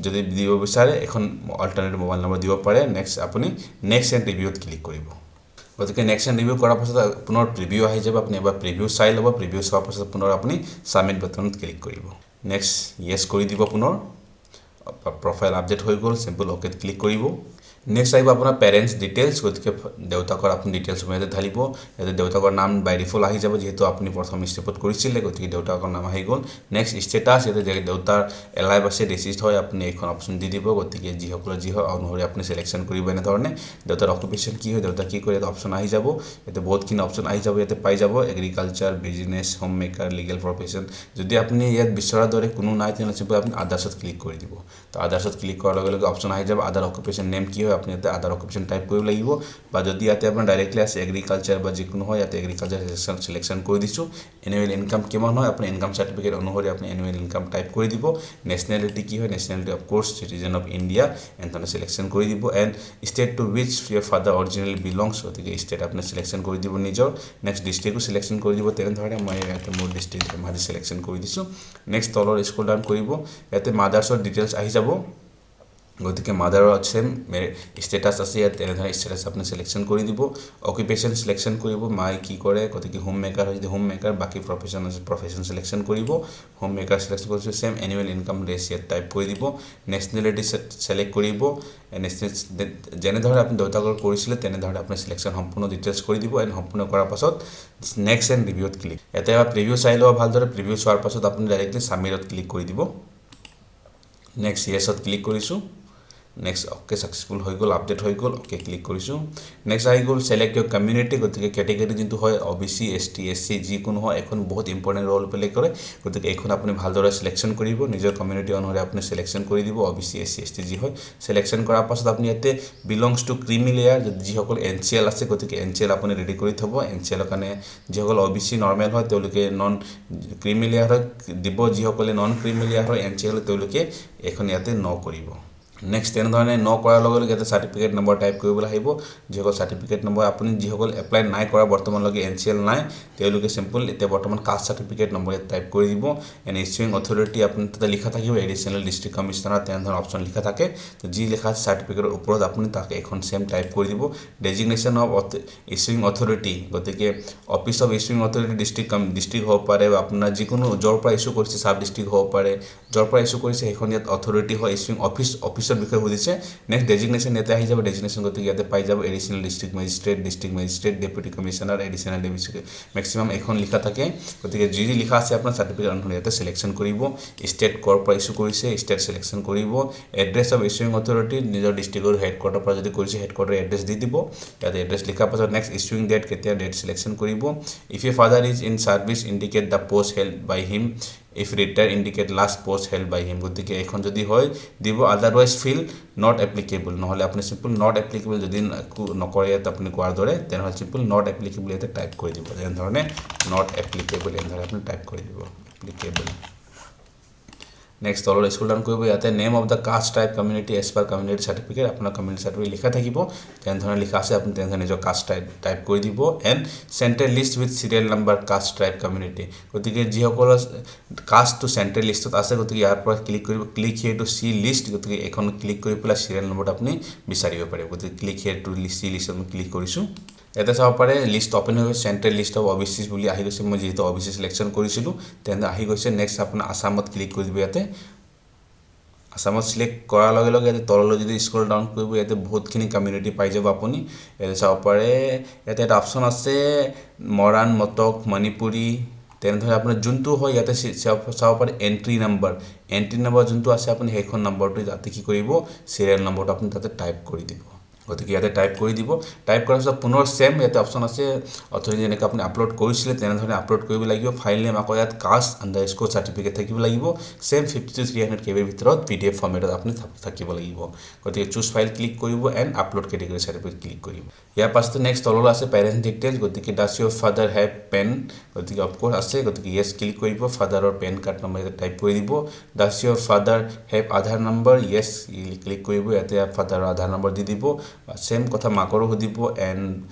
যদি দিব বিচাৰে, এখন অল্টাৰনেট মোবাইল নম্বৰ দিব পাৰে। নেক্সট আপুনি নেক্সট এণ্ড ৰিভিউত ক্লিক কৰিব। গতিকে নেক্সট এণ্ড ৰিভিউ কৰাৰ পাছত পুনৰ প্ৰিভিউ আহি যাব। আপুনি এবাৰ প্ৰিভিউ চাই ল'ব। প্ৰিভিউ চোৱাৰ পাছত পুনৰ আপুনি ছাবমিট বাটনত ক্লিক কৰিব। নেক্সট য়েছ কৰি দিব। পুনৰ প্ৰফাইল আপডেট হৈ গ'ল। চিম্পল অ'কেত ক্লিক কৰিব। নেক্সট আহিব আপোনাৰ পেৰেণ্টছ ডিটেইলছ। গতিকে দেউতাকৰ আপুনি ডিটেইলছ ইয়াতে ঢালিব। ইয়াতে দেউতাকৰ নাম বাই ডিফল্ট আহি যাব, যিহেতু আপুনি প্ৰথম ষ্টেপত কৰিছিলে। গতিকে দেউতাকৰ নাম আহি গ'ল। নেক্সট ষ্টেটাছ, ইয়াতে দেউতাৰ এলাইভ আছে, ডিচিজড হয়, আপুনি এইখন অপশ্যন দি দিব। গতিকে যিসকলৰ যি হয় অনুসৰি আপুনি চিলেকশ্যন কৰিব এনেধৰণে। দেউতাৰ অকুপেশ্যন কি হয়, দেউতা কি কৰে, ইয়াতে অপশ্যন আহি যাব। ইয়াতে বহুতখিনি অপশ্যন আহি যাব। ইয়াতে পাই যাব agriculture, business, home maker, legal profession। যদি আপুনি ইয়াত বিচৰাৰ দৰে কোনো নাই, তেনেহ'লে চিম্পল আপুনি আদাৰ্ছত ক্লিক কৰি দিব। তো আদাৰ্ছত ক্লিক কৰাৰ লগে লগে অপশ্যন আহি যাব, আদাৰ অকুপেশ্যন নেম কি হয়, আপুনি ইয়াতে আদাৰ অকুপেশ্যন টাইপ কৰিব লাগিব। বা যদি ইয়াতে আপোনাৰ ডাইৰেক্টলি আছে এগ্ৰিকালচাৰ বা যিকোনো হয়, ইয়াতে এগ্ৰিকালচাৰ চিলেকশ্যন কৰি দিছোঁ। এনুৱেল ইনকাম কিমান হয়, আপুনি ইনকাম চাৰ্টিফিকেট অনুসৰি আপুনি এনুৱেল ইনকাম টাইপ কৰি দিব। নেশ্যনেলিটি কি হয়, nationality of course citizen of India এনেধৰণে চিলেকশ্যন কৰি দিব। And state to which your father originally belongs, গতিকে ষ্টেট আপুনি চিলেকশ্যন কৰি দিব নিজৰ। নেক্সট ডিষ্ট্ৰিক্টো চিলেকশ্যন কৰি দিব তেনেধৰণে। মই ইয়াতে মোৰ ডিষ্ট্ৰিক্ট ধেমাজি চিলেকশ্যন কৰি দিছোঁ। নেক্সট তলৰ স্ক্ৰল ডাউন কৰিব। ইয়াতে মাদাৰ্ছৰ ডিটেইলছ আহি যাব। গতিকে মাদাৰৰ ছেম ষ্টেটাছ আছে ইয়াত, তেনেধৰণে ষ্টেটাছ আপুনি চিলেকশ্যন কৰি দিব। অকুপেশ্যন চিলেকশ্যন কৰিব, মায়ে কি কৰে। গতিকে হোম মেকাৰ হয় যদি হোম মেকাৰ, বাকী প্ৰফেশ্যন আছে, প্ৰফেশ্যন চিলেকশ্যন কৰিব। হোম মেকাৰ চিলেকশ্যন কৰিছোঁ। ছেম এনুৱেল ইনকাম ৰেচ ইয়াত টাইপ কৰি দিব। নেশ্যনেলিটি ছেলেক্ট কৰিব। নেশ্যনেল যেনেধৰণে আপুনি দেউতাকৰ কৰিছিলে, তেনেধৰণে আপুনি চিলেকশ্যন সম্পূৰ্ণ ডিটেইলছ কৰি দিব। এণ্ড সম্পূৰ্ণ কৰাৰ পাছত নেক্সট এণ্ড ৰিভিউত ক্লিক। ইয়াতে এবাৰ প্ৰিভিউ চাই ল'ব ভালদৰে। প্ৰিভিউ চোৱাৰ পাছত আপুনি ডাইৰেক্টলি ছাবমিটত ক্লিক কৰি দিব। নেক্সট য়েছত ক্লিক কৰিছোঁ। নেক্সট, অ'কে, ছাকচেছফুল হৈ গ'ল, আপডেট হৈ গ'ল। অ'কে ক্লিক কৰিছোঁ। নেক্সট আহি গ'ল ছেলেক্ট ইয়ৰ কমিউনিটি। গতিকে কেটেগৰী যোনটো হয়, O' B C, S T, S C যিকোনো হয়, এখন বহুত ইম্পৰ্টেণ্ট ৰ'ল প্লে কৰে। গতিকে এইখন আপুনি ভালদৰে চিলেকশ্যন কৰিব। নিজৰ কমিউনিটি অনুসৰি আপুনি চিলেকশ্যন কৰি দিব। O' B C, S C, S T যি হয়। চিলেকশ্যন কৰাৰ পাছত আপুনি ইয়াতে বিলংছ টু ক্ৰিমি লেয়াৰ, যিসকল এন চি এল আছে, গতিকে এন চি এল আপুনি ৰেডি কৰি থ'ব। এন চি এলৰ কাৰণে যিসকল অ' বি চি নৰ্মেল হয়, তেওঁলোকে নন ক্ৰিমি লেয়াৰ হয় দিব। যিসকলে নন ক্ৰিমি লেয়াৰ হয়, এন চি এল, তেওঁলোকে এইখন ইয়াতে ন কৰিব। নেক্সট তেনেধৰণে ন কৰাৰ লগে লগে ইয়াতে চাৰ্টিফিকেট নম্বৰ টাইপ কৰিবলৈ আহিব। যিসকল চাৰ্টিফিকেট নম্বৰ আপুনি, যিসকল এপ্লাই নাই কৰা, বৰ্তমানলৈকে এন চি এল নাই, তেওঁলোকে চিম্পল এতিয়া বৰ্তমান কাষ্ট চাৰ্টিফিকেট নম্বৰ ইয়াত টাইপ কৰি দিব। এণ্ড ইছ্যুইং অথৰিটি আপুনি তাতে লিখা থাকিব, এডিশ্যনেল ডিষ্ট্ৰিক্ট কমিশ্যনাৰ, তেনেধৰণৰ অপশ্যন লিখা থাকে। তো যি লিখা আছে চাৰ্টিফিকেটৰ ওপৰত, আপুনি তাক এইখন ছেম টাইপ কৰি দিব। ডেজিগনেশ্যন অফ ইছ্যুইং অথৰিটি, গতিকে office of issuing authority district হ'ব পাৰে বা আপোনাৰ যিকোনো য'ৰ পৰা ইছ্যু কৰিছে, চাব ডিষ্ট্ৰিক্ট হ'ব পাৰে, য'ৰ পৰা ইছ্যু কৰিছে সেইখন ইয়াত অথৰিটি হয়। ইছ্যুইং অফিচ, অফিচৰ বিষয়ে সুধিছে। নেক্সট ডেজিগনেশ্যন ইয়াতে আহি যাব। ডেজিগনেশ্যন, গতিকে ইয়াতে পাই যাব additional district magistrate, district magistrate, deputy commissioner, additional deputy, maximum এইখন লিখা থাকে। গতিকে যি যি লিখা আছে আপোনাৰ চাৰ্টিফিকেট অনুসৰি ইয়াতে চিলেকশ্যন কৰিব। ষ্টেট ক'ৰ পৰা ইছ্যু কৰিছে, ষ্টেট চিলেকশ্যন কৰিব। এড্ৰেছ অফ ইছ্যুইং অথৰিটি, নিজৰ ডিষ্ট্ৰিক্টৰ হেডকোৱাৰ্টাৰ পৰা যদি কৰিছে, হেডকোৱাৰ্টাৰ এড্ৰেছ দি দিব। ইয়াতে এড্ৰেছ লিখাৰ পাছত নেক্সট ইছ্যুইং ডেট কেতিয়া, ডেট চিলেকশ্যন কৰিব। If your father is in service, indicate the post held by him. If retire, indicate last post held by him. গতিকে এইখন যদি হয় দিব, আদাৰৱাইজ ফিল not applicable. নহ'লে আপুনি চিম্পল not applicable যদি একো নকৰে ইয়াত আপুনি কোৱাৰ দৰে, তেনেহ'লে চিম্পল not applicable ইয়াতে টাইপ কৰি দিব। তেনেধৰণে not applicable এনেধৰণে আপুনি টাইপ কৰি দিব, এপ্লিকেবল। নেক্সট তলত স্ক্ৰল ডাউন কৰিব। ইয়াতে name of the caste, tribe, community as per community certificate, আপোনাৰ কমিউনিটি চাৰ্টিফিকেট লিখা থাকিব, তেনেধৰণে লিখা আছে, আপুনি তেনেধৰণে নিজৰ কাষ্ট টাইপ কৰি দিব। And central list with serial number, caste, tribe, community. গতিকে যিসকলৰ কাষ্টটো চেণ্ট্ৰেল লিষ্টত আছে, গতিকে ইয়াৰ পৰা ক্লিক কৰিব, click here to see list. গতিকে এইখন ক্লিক কৰি পেলাই চিৰিয়েল নম্বৰটো আপুনি বিচাৰিব পাৰিব। গতিকে ক্লিক here two চি লিষ্টত মই ক্লিক কৰিছোঁ। ইয়াতে চাব পাৰে, লিষ্ট অ'পেন হৈ গৈছে। Central list of O' B C বুলি আহি গৈছে। মই যিহেতু অ' বি চি চিলেকশ্যন কৰিছিলোঁ, তেন্তে আহি গৈছে। নেক্সট আপোনাৰ আছামত ক্লিক কৰি দিব। ইয়াতে আছামত চিলেক্ট কৰাৰ লগে লগে ইয়াতে তললৈ যদি স্ক্ৰল ডাউন কৰিব, ইয়াতে বহুতখিনি কমিউনিটি পাই যাব আপুনি। ইয়াতে চাব পাৰে, ইয়াতে এটা অপশ্যন আছে মৰাণ, মটক, মণিপুৰী, তেনেধৰণে আপোনাৰ যোনটো হয় ইয়াতে চাব পাৰে। এণ্ট্ৰি নাম্বাৰ যোনটো আছে, আপুনি সেইখন নম্বৰটো তাতে কি কৰিব, চিৰিয়েল নম্বৰটো আপুনি তাতে টাইপ কৰি দিব। গতিকে ইয়াতে টাইপ কৰি দিব। টাইপ কৰাৰ পিছত পুনৰ ছেম ইয়াতে অপশ্যন আছে। অথনি যেনেকৈ আপুনি আপলোড কৰিছিলে, তেনেধৰণে আপলোড কৰিব লাগিব। ফাইল নেম আকৌ ইয়াত কাষ্ট আণ্ডাৰ স্ক'ৰ চাৰ্টিফিকেট থাকিব লাগিব। ছেম 50 টু 300 কেবিৰ ভিতৰত পিডিএফ ফৰ্মেটত আপুনি থাকিব লাগিব। গতিকে চুজ ফাইল ক্লিক কৰিব and upload category certificate click কৰিব। ইয়াৰ পাছতে নেক্সট তললৈ আছে পেৰেণ্টছ ডিটেইলছ। গতিকে does your father have PAN? গতিকে অফক'ৰ্ছ আছে, গতিকে য়েছ ক্লিক কৰিব। ফাদাৰৰ পেন কাৰ্ড নম্বৰ ইয়াতে টাইপ কৰি দিব। Does your father have Aadhaar number? Yes click কৰিব। ইয়াতে ফাদাৰৰ আধাৰ নম্বৰ দি দিব। ছেম কথা মাকৰো সুধিব এণ্ড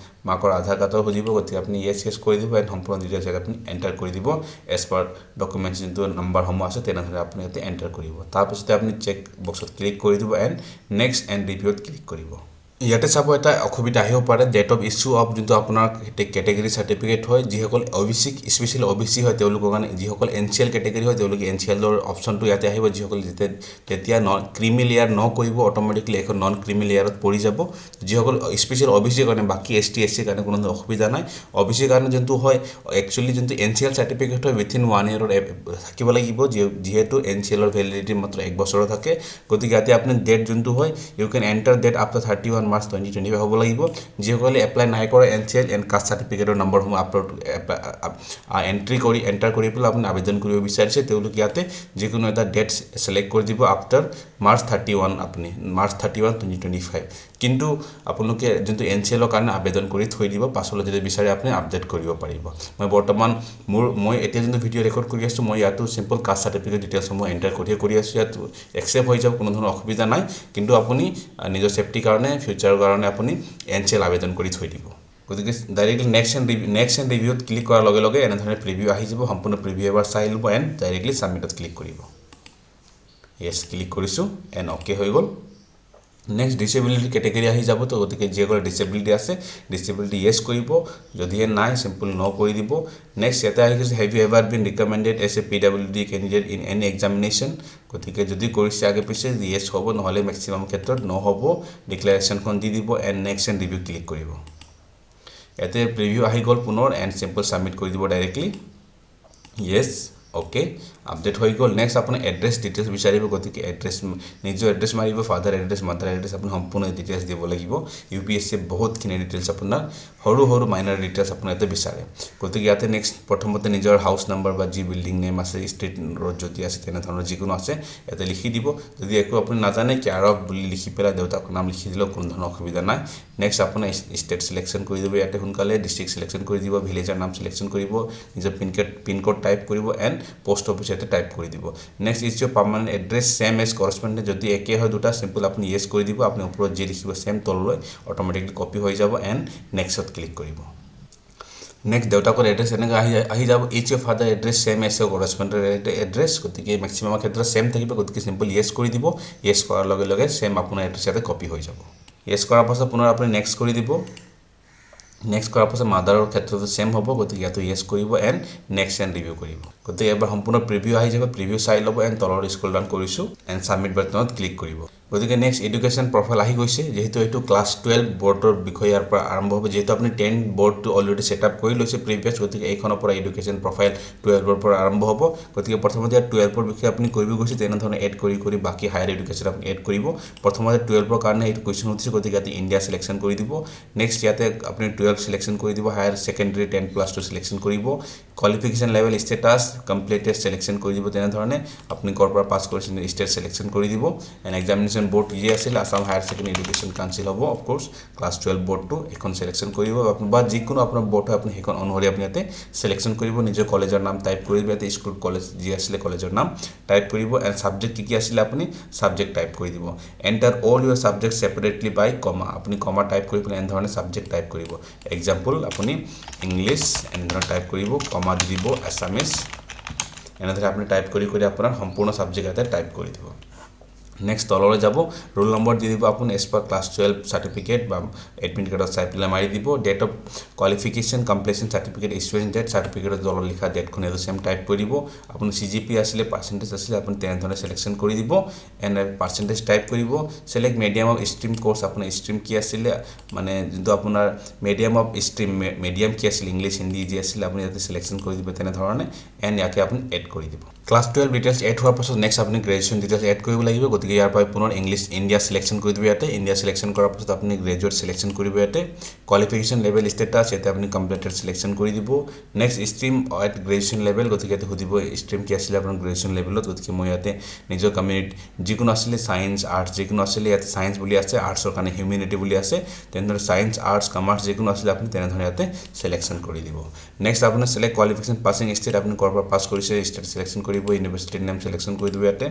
মাকৰ আধাৰ কাৰ্ডো সুধিব। গতিকে আপুনি য়েছ য়েছ কৰি দিব এণ্ড সম্পূৰ্ণ ডিটেইলছ ইয়াত আপুনি এণ্টাৰ কৰি দিব। এজ পাৰ ডকুমেণ্টছ যোনটো নম্বৰসমূহ আছে, তেনেধৰণে আপুনি ইয়াতে এণ্টাৰ কৰিব। তাৰপিছতে আপুনি চেক বক্সত ক্লিক কৰি দিব এণ্ড নেক্সট এণ্ড ৰিভিউত ক্লিক কৰিব। ইয়াতে চাব, এটা অসুবিধা আহিব পাৰে, ডেট অফ ইছ্যু অফ যোনটো আপোনাৰ কেটেগৰী চাৰ্টিফিকেট হয়। যিসকল অ' বি চি, স্পেচিয়েলি অ' বি চি হয় তেওঁলোকৰ কাৰণে, যিসকল এন চি এল কেটেগৰী হয়, তেওঁলোকে এন চি এলৰ অপশ্যনটো ইয়াতে আহিব। যিসকল যেতিয়া তেতিয়া ন ক্ৰিমি লেয়াৰ ন কৰিব, অট'মেটিকলি এখন নন ক্ৰিমি লেয়াৰত পৰি যাব। যিসকল স্পেচিয়েল অ' বি চিৰ কাৰণে, বাকী এছ টি, এছ চিৰ কাৰণে কোনো অসুবিধা নাই। অ' বি চিৰ কাৰণে যোনটো হয়, একচুৱেলি যোনটো এন চি এল চাৰ্টিফিকেট হয়, উইথিন ওৱান ইয়েৰৰ থাকিব লাগিব, যিহেতু এন চি এলৰ ভেলিডিটি মাত্ৰ এক বছৰৰ থাকে। গতিকে ইয়াতে আপুনি ডেট যোনটো হয়, you can enter date after 31 March 2025 হ'ব লাগিব। যিসকলে এপ্লাই নাই কৰা N C L and caste চাৰ্টিফিকেটৰ নম্বৰসমূহ আপলোড এণ্ট্ৰি কৰি এণ্টাৰ কৰি পেলাই আপুনি আবেদন কৰিব বিচাৰিছে, তেওঁলোকে ইয়াতে যিকোনো এটা ডেট ছিলেক্ট কৰি দিব আফটাৰ মাৰ্চ 31, আপুনি March 31, 2025। কিন্তু আপোনালোকে যোনটো এন চি এলৰ কাৰণে আবেদন কৰি থৈ দিব, পাছলৈ যদি বিচাৰে আপুনি আপডেট কৰিব পাৰিব। মই বৰ্তমান মোৰ মই এতিয়া যোনটো ভিডিঅ' ৰেকৰ্ড কৰি আছোঁ, মই ইয়াতো চিম্পল কাষ্ট চাৰ্টিফিকেট ডিটেইলছসমূহ এণ্টাৰ কৰিহে কৰি আছোঁ। ইয়াত একচেপ্ট হৈ যাব, কোনো ধৰণৰ অসুবিধা নাই। কিন্তু আপুনি নিজৰ ছেফটিৰ কাৰণে, ফিউচাৰৰ কাৰণে আপুনি এন চি এল আবেদন কৰি থৈ দিব। গতিকে directly next and ৰিভিউত ক্লিক কৰাৰ লগে লগে এনেধৰণে প্ৰিভিউ আহি যাব। সম্পূৰ্ণ প্ৰিভিউ এবাৰ চাই ল'ব এণ্ড ডাইৰেক্টলি ছাবমিটত ক্লিক কৰিব। য়েছ ক্লিক কৰিছোঁ এণ্ড অ'কে হৈ গ'ল। নেক্সট ডিচেবিলিটি কেটেগৰী আহি যাব। তো গতিকে যিসকলৰ ডিচেবিলিটি আছে, ডিচেবিলিটি য়েছ কৰিব। যদিহে নাই, চিম্পল ন কৰি দিব। নেক্সট ইয়াতে আহি গৈছে, "Have you ever been recommended as a PWD candidate in any examination?" গতিকে যদি কৰিছে আগে পিছে, য়েছ হ'ব, নহ'লে মেক্সিমাম ক্ষেত্ৰত ন হ'ব। ডিক্লেৰেশ্যনখন দি দিব and next and review click কৰিব। ইয়াতে প্ৰিভিউ আহি গ'ল পুনৰ এণ্ড চিম্পল ছাবমিট কৰি দিব ডাইৰেক্টলি। য়েছ, অ'কে, আপডেট হৈ গ'ল। নেক্সট আপোনাৰ এড্ৰেছ ডিটেইলছ বিচাৰিব। গতিকে এড্ৰেছ, নিজৰ এড্ৰেছ মাৰিব, ফাদাৰ এড্ৰেছ, মাদাৰ এড্ৰেছ, আপুনি সম্পূৰ্ণ ডিটেইলছ দিব লাগিব। ইউপিএছচিয়ে বহুতখিনি ডিটেইলছ, আপোনাৰ সৰু সৰু মাইনাৰ ডিটেইলছ আপোনাৰ ইয়াতে বিচাৰে। গতিকে ইয়াতে নেক্সট প্ৰথমতে নিজৰ হাউচ নাম্বাৰ বা যি বিল্ডিং নেম আছে, ষ্ট্ৰীট, ৰোড যদি আছে, তেনেধৰণৰ যিকোনো আছে ইয়াতে লিখি দিব। যদি একো আপুনি নাজানে, কেয়াৰ অফ বুলি লিখি পেলাই দেউতাকৰ নাম লিখি দিলেও কোনো ধৰণৰ অসুবিধা নাই। নেক্সট আপোনাৰ ষ্টেট চিলেকশ্যন কৰি দিব ইয়াতে সোনকালে, ডিষ্ট্ৰিক্ট চিলেকশ্যন কৰি দিব, ভিলেজৰ নাম চিলেকশ্যন কৰিব, নিজৰ পিনক'ড টাইপ কৰিব এণ্ড পষ্ট অফিচ ইয়াতে টাইপ কৰি দিব। Next, "Is your permanent address same as correspondent?" যদি একে হয় দুটা, চিম্পল আপুনি য়েছ কৰি দিব। আপুনি ওপৰত যি লিখিব, ছেম তললৈ অট'মেটিকলি কপি হৈ যাব এণ্ড নেক্সটত ক্লিক কৰিব। নেক্সট দেউতাকৰ এড্ৰেছ এনেকৈ আহি যাব, "Is your father address same as your correspondent address?" গতিকে মেক্সিমামৰ ক্ষেত্ৰত ছেম থাকিব। গতিকে চিম্পল য়েছ কৰি দিব। য়েছ কৰাৰ লগে লগে ছেম আপোনাৰ এড্ৰেছ ইয়াতে কপি হৈ যাব। য়েছ কৰাৰ পাছত পুনৰ আপুনি নেক্সট কৰি দিব। নেক্সট কৰাৰ পাছত মাদাৰৰ ক্ষেত্ৰতো ছেম হ'ব। গতিকে ইয়াতো য়েছ কৰিব এণ্ড নেক্সট এণ্ড ৰিভিউ কৰিব। গতিকে এবাৰ সম্পূৰ্ণ প্ৰিভিউ আহি যাব। প্ৰিভিউ চাই ল'ব এণ্ড তলৰ স্ক্ৰল ডাউন কৰিছোঁ এণ্ড ছাবমিট বাটনত ক্লিক কৰিব। গতিকে নেক্সট এডুকেশ্যন প্ৰফাইল আহি গৈছে। যিহেতু এইটো ক্লাছ 12 বৰ্ডৰ বিষয়ে ইয়াৰ পৰা আৰম্ভ হ'ব, যিহেতু আপুনি 10 বৰ্ডটো অলৰেডি ছেট আপ কৰি লৈছে প্ৰিভিয়াছ, গতিকে এইখনৰ পৰা এডুকেশ্যন প্ৰফাইল 12ৰ পৰা আৰম্ভ হ'ব। গতিকে প্ৰথমতে ইয়াত 12ৰ বিষয়ে আপুনি কৰিব গৈছে, তেনেধৰণে এড কৰি কৰি বাকী হায়াৰ এডুকেশ্যন আপুনি এড কৰিব। প্ৰথমতে 12ৰ কাৰণে এইটো কুৱেশ্যন সুধিছে। গতিকে ইয়াতে ইণ্ডিয়া চিলেকশ্যন কৰি দিব। নেক্সট ইয়াতে আপুনি 12 চিলেকশ্যন কৰি দিব, higher secondary 10+2 selection কৰিব। Qualification level status completed selection কৰি দিব। তেনেধৰণে আপুনি ক'ৰ পৰা পাছ কৰিছে, ষ্টেট চিলেকশ্যন কৰি দিব এণ্ড এক্সামিনেশ্যন বৰ্ড যি আছিল, Assam higher secondary education council হ'ব অফক'ৰ্ছ। ক্লাছ 12 বৰ্ডটো এইখন চিলেকশ্যন কৰিব বা যিকোনো আপোনাৰ বৰ্ড হয়, আপুনি সেইখন অনুসৰি আপুনি ইয়াতে চিলেকশ্যন কৰিব। নিজৰ কলেজৰ নাম টাইপ কৰিব ইয়াতে, স্কুল কলেজ যি আছিলে কলেজৰ নাম টাইপ কৰিব এণ্ড ছাবজেক্ট কি কি আছিলে, আপুনি ছাবজেক্ট টাইপ কৰি দিব। "Enter all your subject separately by comma." আপুনি কমা টাইপ কৰি পেলাই এনেধৰণে ছাবজেক্ট টাইপ কৰিব। এক্সাম্পল, আপুনি ইংলিছ এনেধৰণে টাইপ কৰিব, কমা দি দিব, এছামিছ, এনেদৰে আপুনি টাইপ কৰি কৰি আপোনাৰ সম্পূৰ্ণ ছাবজেক্ট ইয়াতে টাইপ কৰি দিব। নেক্সট তললৈ যাব, ৰোল নম্বৰ দি দিব আপুনি as per class 12 certificate বা এডমিট কাৰ্ডত চাই পেলাই মাৰি দিব। Date of qualification completion certificate issuance date, চাৰ্টিফিকেটৰ তলত লিখা ডেটখন এইটো ছেম টাইপ কৰি দিব। আপুনি চিজিপি আছিলে, পাৰ্চেণ্টেজ আছিলে, আপুনি তেনেধৰণে চিলেকশ্যন কৰি দিব এণ্ড পাৰ্চেণ্টেজ টাইপ কৰিব। Select medium of stream course, আপোনাৰ ষ্ট্ৰীম কি আছিলে, মানে যোনটো আপোনাৰ মেডিয়াম অফ ষ্ট্ৰীম, মেডিয়াম কি আছিলে, ইংলিছ, হিন্দী যি আছিলে, আপুনি ইয়াতে চিলেকশ্যন কৰি দিব তেনেধৰণে এণ্ড ইয়াকে আপুনি এড কৰি দিব। ক্লাছ 12 ডিটেইলছ এড হোৱাৰ পাছত নেক্সট আপুনি গ্ৰেজুৱেশ্যন ডিটেইলছ এড কৰিব লাগিব। গতিকে ইয়াৰ পৰা পুনৰ ইংলিছ, ইণ্ডিয়া চিলেকশ্যন কৰি দিব। ইয়াতে ইণ্ডিয়া চিলেকশ্যন কৰাৰ পাছত আপুনি গ্ৰেজুৱেট চিলেকশ্যন কৰিব। ইয়াতে কোৱালিফিকেশ্যন লেভেল ষ্টেটাছ, ইয়াতে আপুনি কমপ্লিটেড চিলেকশ্যন কৰি দিব। Next, stream at graduation level. গতিকে ইয়াতে সুধিব ষ্ট্ৰীম কি আছিলে আপোনাৰ গ্ৰেজুৱেশ্যন লেভেলত। গতিকে মই ইয়াতে নিজৰ কমিউনিটি যিকোনো আছিলে, ছায়েন্স, আৰ্টছ যিকোনো আছিলে, ইয়াতে ছায়েন্স বুলি আছে, আৰ্টছৰ কাৰণে হিউমেনিটি বুলি আছে, তেনেদৰে ছায়েন্স, আৰ্টছ, কমাৰ্চ যিকোনো আছিলে, আপুনি তেনেধৰণে ইয়াতে চিলেকশ্যন কৰি দিব। নেক্সট আপোনাৰ চিলেক্ট কোৱালিফিকেশ্যন পাছিং ষ্টেট, আপুনি ক'ৰ পৰা পাছ কৰিছে ষ্টেট চিলেকশ্যন কৰিব। ইউনিভাৰ্চিটিৰ নাম চিলেকশ্যন কৰি দিব ইয়াতে,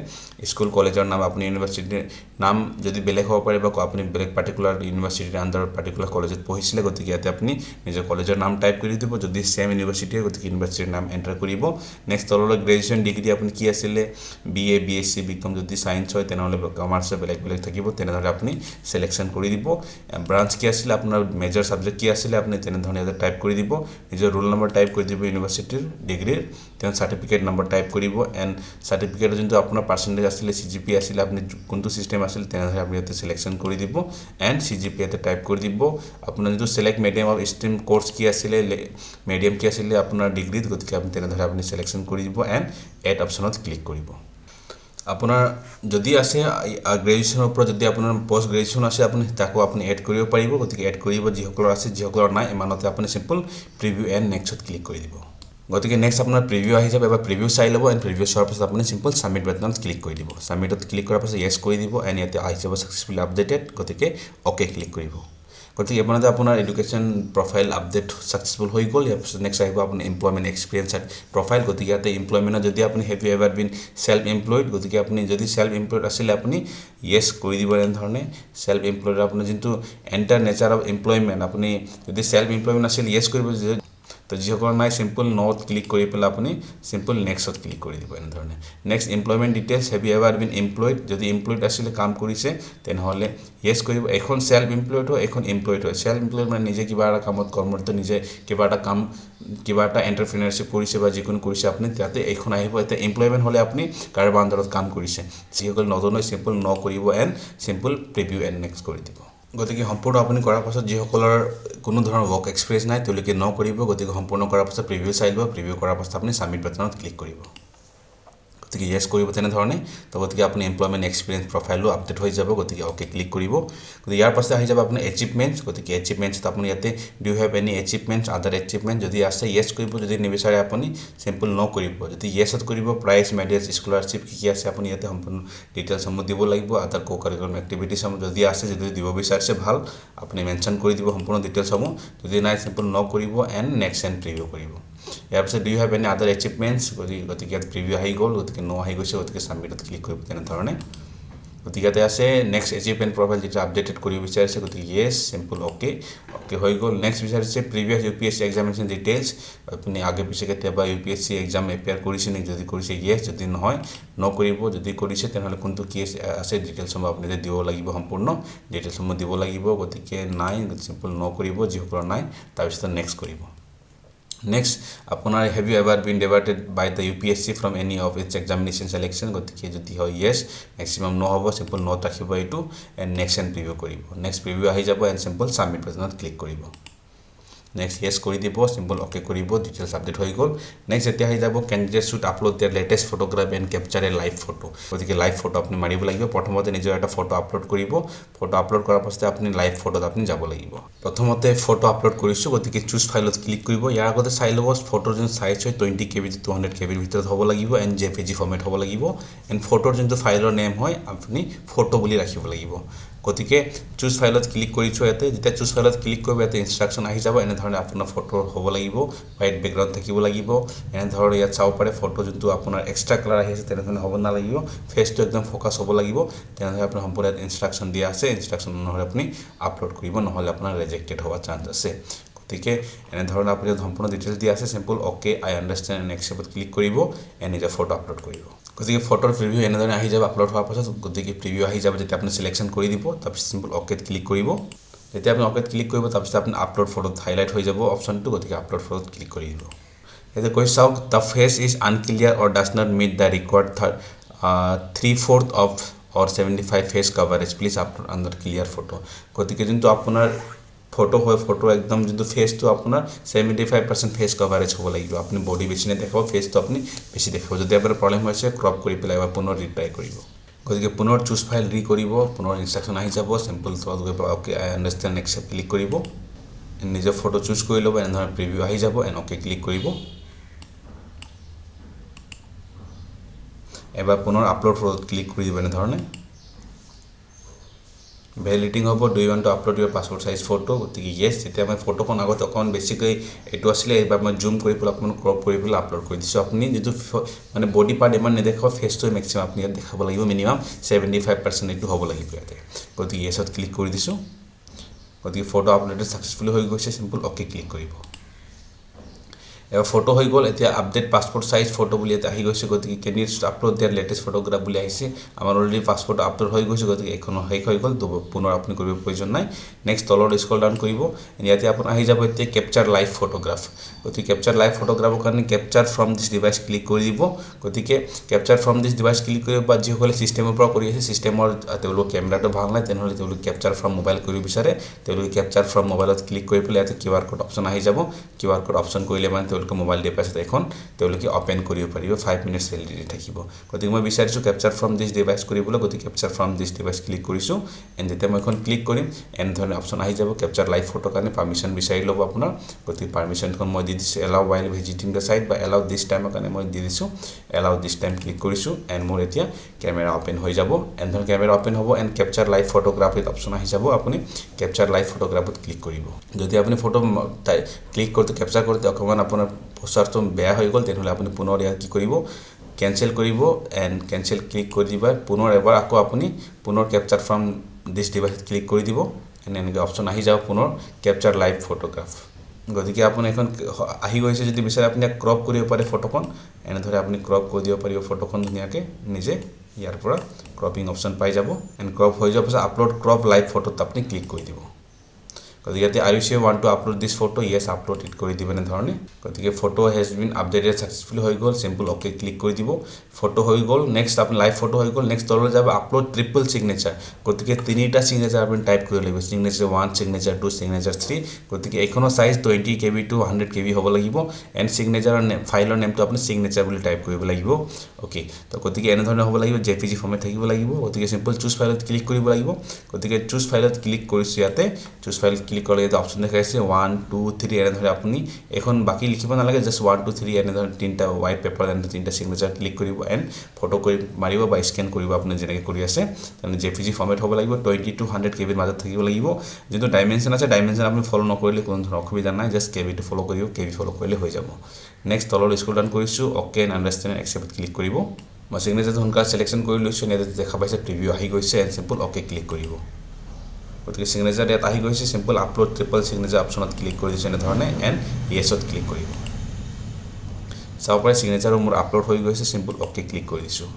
স্কুল কলেজৰ নাম, আপুনি ইউনিভাৰ্চিটিৰ নাম যদি বেলেগ হ'ব পাৰে বা আপুনি বেলেগ পাৰ্টিকুলাৰ ইউনিভাৰ্চিটিৰ আণ্ডাৰত পাৰ্টিকুলাৰ কলেজত পঢ়িছিলে, গতিকে ইয়াতে আপুনি নিজৰ কলেজৰ নাম টাইপ কৰি দিব। যদি ছেম ইউনিভাৰ্চিটি হয়, গতিকে ইউনিভাৰ্চিটিৰ নাম এণ্টাৰ কৰিব। নেক্সট তললৈ গ্ৰেজুৱেশ্যন ডিগ্ৰী আপুনি কি আছিলে, BA, BSc, B Com, যদি ছায়েন্স হয় তেনেহ'লে কমাৰ্চৰ বেলেগ বেলেগ থাকিব, তেনেধৰণে আপুনি চিলেকশ্যন কৰি দিব। ব্ৰাঞ্চ কি আছিলে, আপোনাৰ মেজৰ ছাবজেক্ট কি আছিলে, আপুনি তেনেধৰণে ইয়াতে টাইপ কৰি দিব। নিজৰ ৰোল নম্বৰ টাইপ কৰি দিব ইউনিভাৰ্চিটিৰ ডিগ্ৰীৰ, তেওঁ চাৰ্টিফিকেট নম্বৰ টাইপ কৰিব এণ্ড চাৰ্টিফিকেটৰ যোনটো আপোনাৰ পাৰ্চেণ্টেজ আছিলে, চিজিপি আছিলে, আপুনি কোনটো ছিষ্টেম আছিল, তেনেধৰণে আপুনি ইয়াতে চিলেকশ্যন কৰি দিব এণ্ড চিজিপি ইয়াতে টাইপ কৰি দিব। আপোনাৰ যোনটো select medium of stream course কি আছিলে, মিডিয়াম কি আছিলে আপোনাৰ ডিগ্ৰীত, গতিকে আপুনি তেনেধৰণে আপুনি চিলেকশ্যন কৰি দিব এণ্ড এড অপশ্যনত ক্লিক কৰিব। আপোনাৰ যদি আছে গ্ৰেজুৱেশ্যনৰ ওপৰত যদি আপোনাৰ পষ্ট গ্ৰেজুৱেশ্যন আছে, আপুনি তাকো আপুনি এড কৰিব পাৰিব। গতিকে এড কৰিব যিসকলৰ আছে, যিসকলৰ নাই, ইমানতে আপুনি চিম্পল প্ৰিভিউ এণ্ড নেক্সটত ক্লিক কৰি দিব। গতিকে নেক্সট আপোনাৰ প্ৰিভিউ আহি যাব। এবাৰ প্ৰিভিউ চাই ল'ব এণ্ড প্ৰিভিউ চোৱাৰ পাছত আপুনি চিম্পল ছাবমিট বাটনত ক্লিক কৰি দিব। ছাবমিটত ক্লিক কৰাৰ পাছত য়েছ কৰি দিব এণ্ড ইয়াতে আহি যাব ছাকচেছফুলি আপডেটেড। গতিকে অ'কে ক্লিক কৰিব। গতিকে ইমানতে আপোনাৰ এডুকেশ্যন প্ৰফাইল আপডেট ছাকচেছফুল হৈ গ'ল। ইয়াৰ পিছত নেক্সট আহিব আপোনাৰ এমপ্লয়মেণ্ট এক্সপিৰিয়েঞ্চ প্ৰফাইল। গতিকে ইয়াতে এমপ্লয়মেণ্টত যদি আপুনি "Have you ever been self employed?" গতিকে আপুনি যদি চেল্ফ এমপ্লয়ড আছিলে, আপুনি য়েছ কৰি দিব এনেধৰণে। চেল্ফ এমপ্লয়ড আপোনাৰ যোনটো এণ্টাৰ নেচাৰ অফ এমপ্লয়মেণ্ট, আপুনি যদি চেল্ফ এমপ্লয়মেণ্ট আছিল, য়েছ কৰিব। তো তো যিসকলৰ নাই, চিম্পল ন'ত ক্লিক কৰি পেলাই আপুনি চিম্পল নেক্সটত ক্লিক কৰি দিব এনেধৰণে। Next, employment details, have you ever been employed? যদি এমপ্লয়ড আছিলে, কাম কৰিছে, তেনেহ'লে য়েছ কৰিব। এইখন চেল্ফ এমপ্লয়ড হয়, এইখন এমপ্লয়ড হয়। চেল্ফ এমপ্লয়ড মানে নিজে কিবা এটা কামত কৰ্মৰত, নিজে কিবা এটা কাম, কিবা এটা এণ্টাৰপ্ৰিনাৰশ্বিপ কৰিছে বা যিকোনো কৰিছে আপুনি, তাতে এইখন আহিব। এতিয়া এমপ্লয়মেণ্ট হ'লে আপুনি কাৰোবাৰ আণ্ডাৰত কাম কৰিছে। যিসকল নতুন হয়, চিম্পল ন কৰিব and simple preview and next কৰি দিব। গতিকে সম্পূৰ্ণ আপুনি কৰাৰ পাছত, যিসকলৰ কোনো ধৰণৰ ৱৰ্ক এক্সপিৰিয়েঞ্চ নাই, তেওঁলোকে ন কৰিব। গতিকে সম্পূৰ্ণ কৰাৰ পাছত প্ৰিভিউ চাই ল'ব। প্ৰিভিউ কৰাৰ পাছত আপুনি ছাবমিট বাটনত ক্লিক কৰিব। গতিকে য়েছ কৰিব তেনেধৰণে। তো গতিকে আপুনি এমপ্লয়মেণ্ট এক্সপিৰিয়েঞ্চ প্ৰফাইলো আপডেট হৈ যাব। গতিকে অ'কে ক্লিক কৰিব। গতিকে ইয়াৰ পাছতে আহি যাব আপোনাৰ এচিভমেণ্টছ। গতিকে এচিভমেণ্টছত আপুনি ইয়াতে do have any achievements, other achievement যদি আছে য়েছ কৰিব। যদি নিবিচাৰে, আপুনি চিম্পল ন কৰিব। যদি য়েছত কৰিব, প্ৰাইজ, মেডেলছ, স্কলাৰশ্বিপ কি কি আছে, আপুনি ইয়াতে সম্পূৰ্ণ ডিটেইলছসমূহ দিব লাগিব। আদাৰ কো কাৰিকুলাম এক্টিভিটিছসমূহ যদি আছে, যদি দিব বিচাৰিছে, ভাল, আপুনি মেনশ্যন কৰি দিব সম্পূৰ্ণ ডিটেইলছসমূহ। যদি নাই, চিম্পল ন কৰিব এণ্ড নেক্সট এণ্ড প্ৰিভিউ কৰিব। ইয়াৰ পিছত do you have any other achievements? গতিকে ইয়াত প্ৰিভিউ আহি গ'ল। গতিকে ন আহি গৈছে। গতিকে ছাবমিটত ক্লিক কৰিব তেনেধৰণে। গতিকে ইয়াতে আছে নেক্সট এচিভমেণ্ট প্ৰফাইল যিটো আপডেটেড কৰিব বিচাৰিছে। গতিকে য়েছ, চিম্পল অ'কে, অ'কে হৈ গ'ল। নেক্সট বিচাৰিছে previous UPSC examination details. আপুনি আগে পিছে কেতিয়াবা ইউপিএছচি এক্সাম এপিয়াৰ কৰিছে নেকি? যদি কৰিছে, য়েছ। যদি নহয়, নকৰিব। যদি কৰিছে, তেনেহ'লে কোনটো কি আছে, ডিটেইলছসমূহ আপুনি দিব লাগিব, সম্পূৰ্ণ ডিটেইলছসমূহ দিব লাগিব। গতিকে নাই, চিম্পল ন কৰিব যিসকলৰ নাই। তাৰপিছত নেক্সট কৰিব। নেক্সট আপোনাৰ have you ever been debarred by the UPSC from any of its examination selection? গতিকে যদি হয় য়েছ, মেক্সিমাম ন হ'ব, চিম্পল not ৰাখিব এইটো এণ্ড নেক্সট এণ্ড প্ৰিভিউ কৰিব। নেক্সট প্ৰিভিউ আহি যাব এণ্ড চিম্পল ছাবমিট বাটনত ক্লিক কৰিব। নেক্সট য়েছ কৰি দিব, চিম্পল অ'কে কৰিব। ডিটেইলছ আপডেট হৈ গ'ল। নেক্সট এতিয়া আহি যাব candidate should upload their latest photograph and capture a live photo। গতিকে লাইভ ফটো আপুনি মাৰিব লাগিব। প্ৰথমতে নিজৰ এটা ফটো আপলোড কৰিব। ফটো আপলোড কৰাৰ পাছতে আপুনি লাইভ ফটোত আপুনি যাব লাগিব। প্ৰথমতে ফটো আপলোড কৰিছোঁ। গতিকে চুজ ফাইলত ক্লিক কৰিব। ইয়াৰ আগতে চাই ল'ব, ফটোৰ যোনটো চাইজ হয়, 20 KB 200 কেবিৰ ভিতৰত হ'ব লাগিব এণ্ড জেপিজি ফৰ্মেট হ'ব লাগিব এণ্ড ফটোৰ যোনটো ফাইলৰ নেম হয়, আপুনি ফটো বুলি ৰাখিব লাগিব। গতিকে চুজ ফাইলত ক্লিক কৰিছোঁ। ইয়াতে যেতিয়া চুজ ফাইলত ক্লিক কৰিব, ইয়াতে ইনষ্ট্ৰাকশ্যন আহি যাব। এনেধৰণে আপোনাৰ ফটো হ'ব লাগিব, হোৱাইট বেকগ্ৰাউণ্ড থাকিব লাগিব। এনেধৰণে ইয়াত চাব পাৰে, ফটো যোনটো আপোনাৰ এক্সট্ৰা কালাৰ আহি আছে, তেনেধৰণে হ'ব নালাগিব। ফেচটো একদম ফ'কাছ হ'ব লাগিব। তেনেধৰণে আপোনাৰ সম্পূৰ্ণ ইয়াত ইনষ্ট্ৰাকশ্যন দিয়া আছে। ইনষ্ট্ৰাকশ্যন অনুসৰি আপুনি আপলোড কৰিব, নহ'লে আপোনাৰ ৰিজেক্টেড হোৱাৰ চান্স আছে। গতিকে এনেধৰণে আপুনি সম্পূৰ্ণ ডিটেইলছ দিয়া আছে। Simple okay, I understand and একচেপ্টত click কৰিব এণ্ড নিজৰ ফটো আপলোড কৰিব। গতিকে ফটোৰ প্ৰিভিউ এনেধৰণে আহি যাব আপলোড হোৱাৰ পাছত। গতিকে প্ৰিভিউ আহি যাব যেতিয়া আপুনি চিলেকশ্যন কৰি দিব। তাৰপিছত চিম্পল অ'কেত ক্লিক কৰিব। যেতিয়া আপুনি অ'কেত ক্লিক কৰিব, তাৰপিছত আপুনি আপলোড ফটোত হাইলাইট হৈ যাব অপশ্যনটো। গতিকে আপলোড ফটোত ক্লিক কৰি দিব। ইয়াতে কৈ চাওক, the face is unclear or does not meet the required three fourth of or 75 face coverage, please upload another clear photo। গতিকে যোনটো আপোনাৰ ফটো হয়, ফটো একদম যোনটো ফেচটো আপোনাৰ 75% ফেচ কভাৰেজ হ'ব লাগিব। আপুনি বডি বেছি নেদেখাব, ফেচটো আপুনি বেছি দেখাব। যদি আপোনাৰ প্ৰব্লেম হৈছে, ক্ৰপ কৰি পেলাই এবাৰ পুনৰ ৰিট্ৰাই কৰিব। গতিকে পুনৰ চুজ ফাইল ৰি কৰিব, পুনৰ ইনষ্ট্ৰাকশ্যন আহি যাব। চিম্পল তলত গৈ পেলাই okay, I understand, accept click কৰিব। নিজৰ ফটো চুজ কৰি ল'ব। এনেধৰণে প্ৰিভিউ আহি যাব এণ্ড অ'কে ক্লিক কৰিব। এবাৰ পুনৰ আপলোড ফটোত ক্লিক কৰি দিব। এনেধৰণে ভেলিডিটিং হ'ব। Do want to upload your passport size photo? গতিকে য়েছ। যেতিয়া মই ফটোখন আগত অকণমান বেছিকৈ এইটো আছিলে, এইবাৰ মই জুম কৰি পেলাই, অকণমান ক্ৰপ কৰি পেলাই আপলোড কৰি দিছোঁ। আপুনি যিটো মানে বডি পাৰ্ট ইমান নেদেখাব, ফেচটোৱে মেক্সিমাম আপুনি ইয়াত দেখাব লাগিব। মিনিমাম 75% এইটো হ'ব লাগিব ইয়াতে। গতিকে য়েছত ক্লিক কৰি দিছোঁ। গতিকে ফটো আপলোডেড ছাকচেছফুলি হৈ গৈছে। চিম্পল অ'কে ক্লিক কৰিব। এবাৰ ফটো হৈ গ'ল। এতিয়া আপডেট পাছপৰ্ট চাইজ ফটো বুলি ইয়াতে আহি গৈছে। গতিকে candidate upload their latest photograph বুলি আহিছে। আমাৰ অলৰেডি পাছপৰ্ট আপলোড হৈ গৈছে। গতিকে এইখনো শেষ হৈ গ'ল, পুনৰ আপুনি কৰিব প্ৰয়োজন নাই। নেক্সট তলত স্ক্ৰল ডাউন কৰিব। ইয়াতে আপোনাৰ আহি যাব এতিয়া কেপচাৰ লাইভ ফটোগ্ৰাফ। গতিকে কেপচাৰ লাইভ ফটোগ্ৰাফৰ কাৰণে capture from this device click কৰি দিব। গতিকে capture from this device click কৰিব বা যিসকলে ছিষ্টেমৰ পৰা কৰি আছে, ছিষ্টেমৰ তেওঁলোক কেমেৰাটো ভাল নাই, তেনেহ'লে তেওঁলোক কেপচাৰ ফ্ৰম মোবাইল কৰিব বিচাৰে। তেওঁলোকে কেপচাৰ ফ্ৰম মোবাইলত ক্লিক কৰি পেলাই ইয়াতে কিউ আৰ কোড অপশ্যন আহি যাব। কিউ আৰ কোড অপশ্যন কৰিলে মানে তেওঁলোকে মোবাইল ডিভাইচত এখন তেওঁলোকে অ'পেন কৰিব পাৰিব। 5 মিনিটছ ভেলিডিটি থাকিব। গতিকে মই বিচাৰিছোঁ কেপচাৰ ফ্ৰম দিছ ডিভাইচ কৰিবলৈ। গতিকে capture from this device click কৰিছোঁ এণ্ড যেতিয়া মই এখন ক্লিক কৰিম, এনেধৰণে অপশ্যন আহি যাব। কেপচাৰ লাইভ ফটোৰ কাৰণে পাৰ্মিশ্যন বিচাৰি ল'ব আপোনাৰ। গতিকে পাৰ্মিশ্যনখন মই দি দিছোঁ, allow while visiting the site বা এলাউ দিছ টাইমৰ কাৰণে মই দি দিছোঁ। এলাউ দিছ টাইম ক্লিক কৰিছোঁ এণ্ড মোৰ এতিয়া কেমেৰা অ'পেন হৈ যাব। এনেধৰণে কেমেৰা অ'পেন হ'ব এণ্ড কেপচাৰ লাইভ ফটোগ্ৰাফীত অপশ্যন আহি যাব। আপুনি কেপচাৰ লাইভ ফটোগ্ৰাফত ক্লিক কৰিব। যদি আপুনি ফটো ক্লিক কৰোঁতে, কেপচাৰ কৰোঁতে অকণমান আপোনাৰ প'চাৰটো বেয়া হৈ গ'ল, তেনেহ'লে আপুনি পুনৰ ইয়াত কি কৰিব? কেঞ্চেল কৰিব এণ্ড কেঞ্চেল ক্লিক কৰি দিবা। পুনৰ এবাৰ আকৌ আপুনি পুনৰ কেপচাৰ ফ্ৰম দিছ ডিভাইচত ক্লিক কৰি দিব এণ্ড এনেকৈ অপশ্যন আহি যাব পুনৰ কেপচাৰ লাইভ ফটোগ্ৰাফ। গতিকে আপুনি এখন আহি গৈছে। যদি বিচাৰে, আপুনি ইয়াক ক্ৰপ কৰিব পাৰে ফটোখন। এনেদৰে আপুনি ক্ৰপ কৰি দিব পাৰিব ফটোখন ধুনীয়াকৈ নিজে। ইয়াৰ পৰা ক্ৰপিং অপশ্যন পাই যাব। এণ্ড ক্ৰপ হৈ যোৱাৰ পাছত আপলোড ক্ৰপ লাইভ ফটোত আপুনি ক্লিক কৰি দিব। গতিকে ইয়াতে "Are you sure want to upload this photo?" Yes, upload it কৰি দিব এনেধৰণে। গতিকে photo has been updated successfully হৈ গ'ল। চিম্পল অ'কে ক্লিক কৰি দিব। ফটো হৈ গ'ল। নেক্সট আপুনি লাইভ ফটো হৈ গ'ল। নেক্সট তললৈ যাব, আপলোড ট্ৰিপল ছিগনেচাৰ। গতিকে তিনিটা ছিগনেচাৰ আপুনি টাইপ কৰিব লাগিব, signature one, signature two, signature three। গতিকে এইখনৰ size 20 KB to 100 KB হ'ব লাগিব। এণ্ড ছিগনেচাৰৰ নেম, ফাইলৰ নেমটো আপুনি ছিগনেচাৰ বুলি টাইপ কৰিব লাগিব। অ'কে, তো গতিকে এনেধৰণে হ'ব লাগিব, জেপিজি ফৰ্মেট থাকিব লাগিব। গতিকে চিম্পল চুজ ফাইলত ক্লিক কৰিব লাগিব। গতিকে চুজ ফাইলত ক্লিক কৰিছোঁ। ইয়াতে চুজ ফাইলত ক্লিক কৰিলে ইয়াতে অপশ্যন দেখাইছে ওৱান, টু, থ্ৰী। এনেধৰণে আপুনি এইখন বাকী লিখিব নালাগে, জাষ্ট ওৱান, টু, থ্ৰী এনেধৰণে তিনিটা হোৱাইট পেপাৰ এনেধৰণে তিনিটা ছিগনেচাৰ ক্লিক কৰিব এণ্ড ফটো কৰি মাৰিব বা স্কেন কৰিব, আপুনি যেনেকৈ কৰি আছে। তেনে জেপিজি ফৰ্মেট হ'ব লাগিব, 20 টু 100 কেবিৰ মাজত থাকিব লাগিব। যোনটো ডাইমেনশ্যন আছে, ডাইমেনশ্যন আপুনি ফ'ল' নকৰিলে কোনো ধৰণৰ অসুবিধা নাই। জাষ্ট কেবিটো ফ'ল' কৰিব, কেবি ফ'ল' কৰিলে হৈ যাব। নেক্সট তলত স্ক্ৰল ডাউন কৰিছোঁ, okay and understand accept click কৰিব। মই ছিগনেচাৰটো সোনকালে চিলেকশ্যন কৰি লৈছোঁ। ইয়াতে দেখা পাইছে, প্ৰিভিউ আহি গৈছে। এণ্ড চিম্পল অ'কে ক্লিক কৰিব। গতিকে ছিগনেচাৰ ইয়াত আহি গৈছে। চিম্পল আপলোড ট্ৰিপল ছিগনেচাৰ অপশ্যনত ক্লিক কৰি দিছোঁ এনেধৰণে এণ্ড য়েছত ক্লিক কৰিব। চাব পাৰে, ছিগনেচাৰো মোৰ আপলোড হৈ গৈছে। চিম্পল অ'কে ক্লিক কৰি দিছোঁ।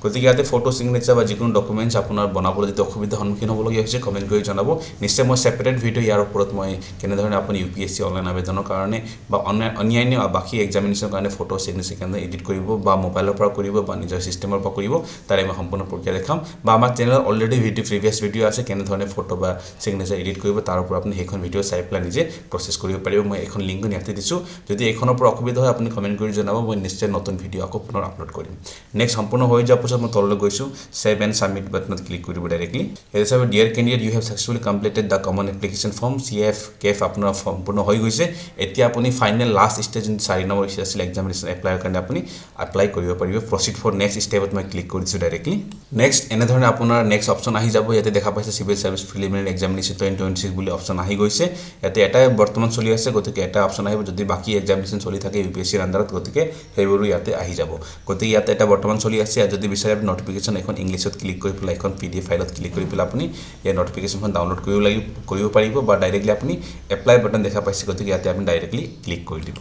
গতিকে ইয়াতে ফটো, ছিগনেচাৰ বা যিকোনো ডকুমেণ্টছ আপোনাৰ বনাবলৈ যদি অসুবিধাৰ সন্মুখীন হ'বলগীয়া হৈছে, কমেণ্ট কৰি জনাব। নিশ্চয় মই ছেপাৰেট ভিডিঅ' ইয়াৰ ওপৰত মই কেনেধৰণে আপুনি ইউপিএছচি অনলাইন আবেদনৰ কাৰণে বা অন্যান্য বাকী এক্সামিনেশ্যনৰ কাৰণে ফটো, ছিগনেচাৰ কেনেদৰে এডিট কৰিব বা মোবাইলৰ পৰা কৰিব বা নিজৰ চিষ্টেমৰ পৰা কৰিব, তাৰে মই সম্পূৰ্ণ প্ৰক্ৰিয়া দেখাম। বা আমাৰ চেনেলত অলৰেডি ভিডিঅ', প্ৰিভিয়াছ ভিডিঅ' আছে, কেনেধৰণে ফটো বা ছিগনেচাৰ এডিট কৰিব, তাৰ ওপৰত আপুনি সেইখন ভিডিঅ' চাই পেলাই নিজে প্ৰচেছ কৰিব পাৰিব। মই এইখন লিংকো ইয়াতে দিছোঁ। যদি এইখনৰ পৰা অসুবিধা হয়, আপুনি কমেণ্ট কৰি জনাব। মই নিশ্চয় নতুন ভিডিঅ' আকৌ পুনৰ আপলোড কৰিম। নেক্সট সম্পূৰ্ণ হৈ যোৱাৰ পাছত মই তললৈ গৈছোঁ, ছেভ এণ্ড ছাবমিট বাটনত ক্লিক কৰিব ডাইৰেক্টলি। ইয়াতে চাব, "Dear candidate, you have successfully completed the common application form CF CAF." আপোনাৰ সম্পূৰ্ণ হৈ গৈছে। এতিয়া আপুনি ফাইনেল লাষ্ট ষ্টেজ, যোনটো 4 নম্বৰ ষ্টেজ আছিল, এক্সামিনেশ্যন এপ্লাইৰ কাৰণে আপুনি এপ্লাই কৰিব পাৰিব। প্ৰচিড ফৰ নেক্সট ষ্টেপত মই ক্লিক কৰি দিছোঁ ডাইৰেক্টলি। নেক্সট এনেধৰণে আপোনাৰ নেক্সট অপশ্যন আহি যাব। ইয়াতে দেখা পাইছে, Civil Service Preliminary Examination 2026 বুলি অপশ্যন আহি গৈছে। ইয়াতে এটাই বৰ্তমান চলি আছে, গতিকে এটা অপশ্যন আহিব। যদি বাকী এক্সামিনেশ্যন চলি থাকে ইউপিএছচিৰ আণ্ডাৰত, গতিকে সেইবোৰো ইয়াতে আহি যাব। গতিকে ইয়াতে এটা বৰ্তমান চলি আছে। ইয়াত যদি বিচাৰে, আপুনি নটিফিকেশ্যন এখন ইংলিছত ক্লিক কৰি পেলাই, এখন পিডিএফ ফাইলত ক্লিক কৰি পেলাই আপুনি ইয়াৰ নটিফিকেশ্যনখন ডাউনলোড কৰিব লাগিব, কৰিব পাৰিব। বা ডাইৰেক্টলি আপুনি এপ্লাই বাটন দেখা পাইছে, গতিকে ইয়াতে আপুনি ডাইৰেক্টলি ক্লিক কৰি দিব।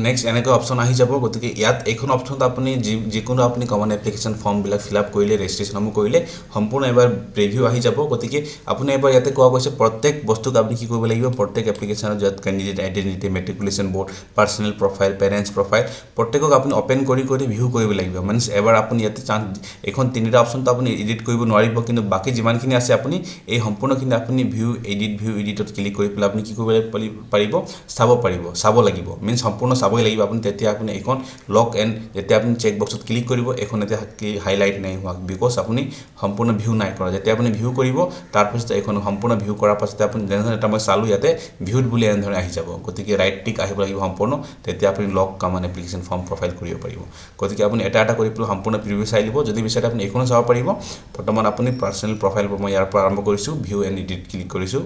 নেক্সট এনেকৈ অপশ্যন আহি যাব। গতিকে ইয়াত এইখন অপশ্যনত আপুনি যিকোনো আপুনি কমন এপ্লিকেশ্যন ফৰ্মবিলাক ফিল আপ কৰিলে, ৰেজিষ্ট্ৰেশ্যনসমূহ কৰিলে, সম্পূৰ্ণ এবাৰ প্ৰিভিউ আহি যাব। গতিকে আপুনি এবাৰ ইয়াতে কোৱা গৈছে, প্ৰত্যেক বস্তুক আপুনি কি কৰিব লাগিব, প্ৰত্যেক এপ্লিকেশ্যনত য'ত candidate identity, matriculation board, personal profile, parents profile, প্ৰত্যেকক আপুনি অ'পেন কৰি কৰি ভিউ কৰিব লাগিব। মানে এবাৰ আপুনি ইয়াতে চান্স এইখন তিনিটা অপশ্যনটো আপুনি এডিট কৰিব নোৱাৰিব, কিন্তু বাকী যিমানখিনি আছে, আপুনি এই সম্পূৰ্ণখিনি আপুনি ভিউ এডিট, ভিউ এডিটত ক্লিক কৰি পেলাই আপুনি কি কৰিব পাৰিব, চাব পাৰিব। চাব লাগিব, মিনছ সম্পূৰ্ণ চাবই লাগিব আপুনি। তেতিয়া আপুনি এইখন লক এণ্ড যেতিয়া আপুনি চেক বক্সত ক্লিক কৰিব, এইখন এতিয়া হাইলাইট নাই হোৱা, because আপুনি সম্পূৰ্ণ ভিউ নাই কৰা। যেতিয়া আপুনি ভিউ কৰিব, তাৰপিছত এইখন সম্পূৰ্ণ ভিউ কৰাৰ পাছতে আপুনি যেনেধৰণে এটা মই চালোঁ, ইয়াতে ভিউত বুলি এনেধৰণে আহি যাব। গতিকে ৰাইট টিক আহিব লাগিব সম্পূৰ্ণ, তেতিয়া আপুনি lock common application form profile কৰিব পাৰিব। গতিকে আপুনি এটা এটা কৰি পেলাই সম্পূৰ্ণ প্ৰিভিউ চাই ল'ব। যদি বিচাৰে, আপুনি এইখনো চাব পাৰিব। বৰ্তমান আপুনি পাৰ্চনেল প্ৰফাইল মই ইয়াৰ পৰা আৰম্ভ কৰিছোঁ, ভিউ এণ্ড এডিট ক্লিক কৰিছোঁ।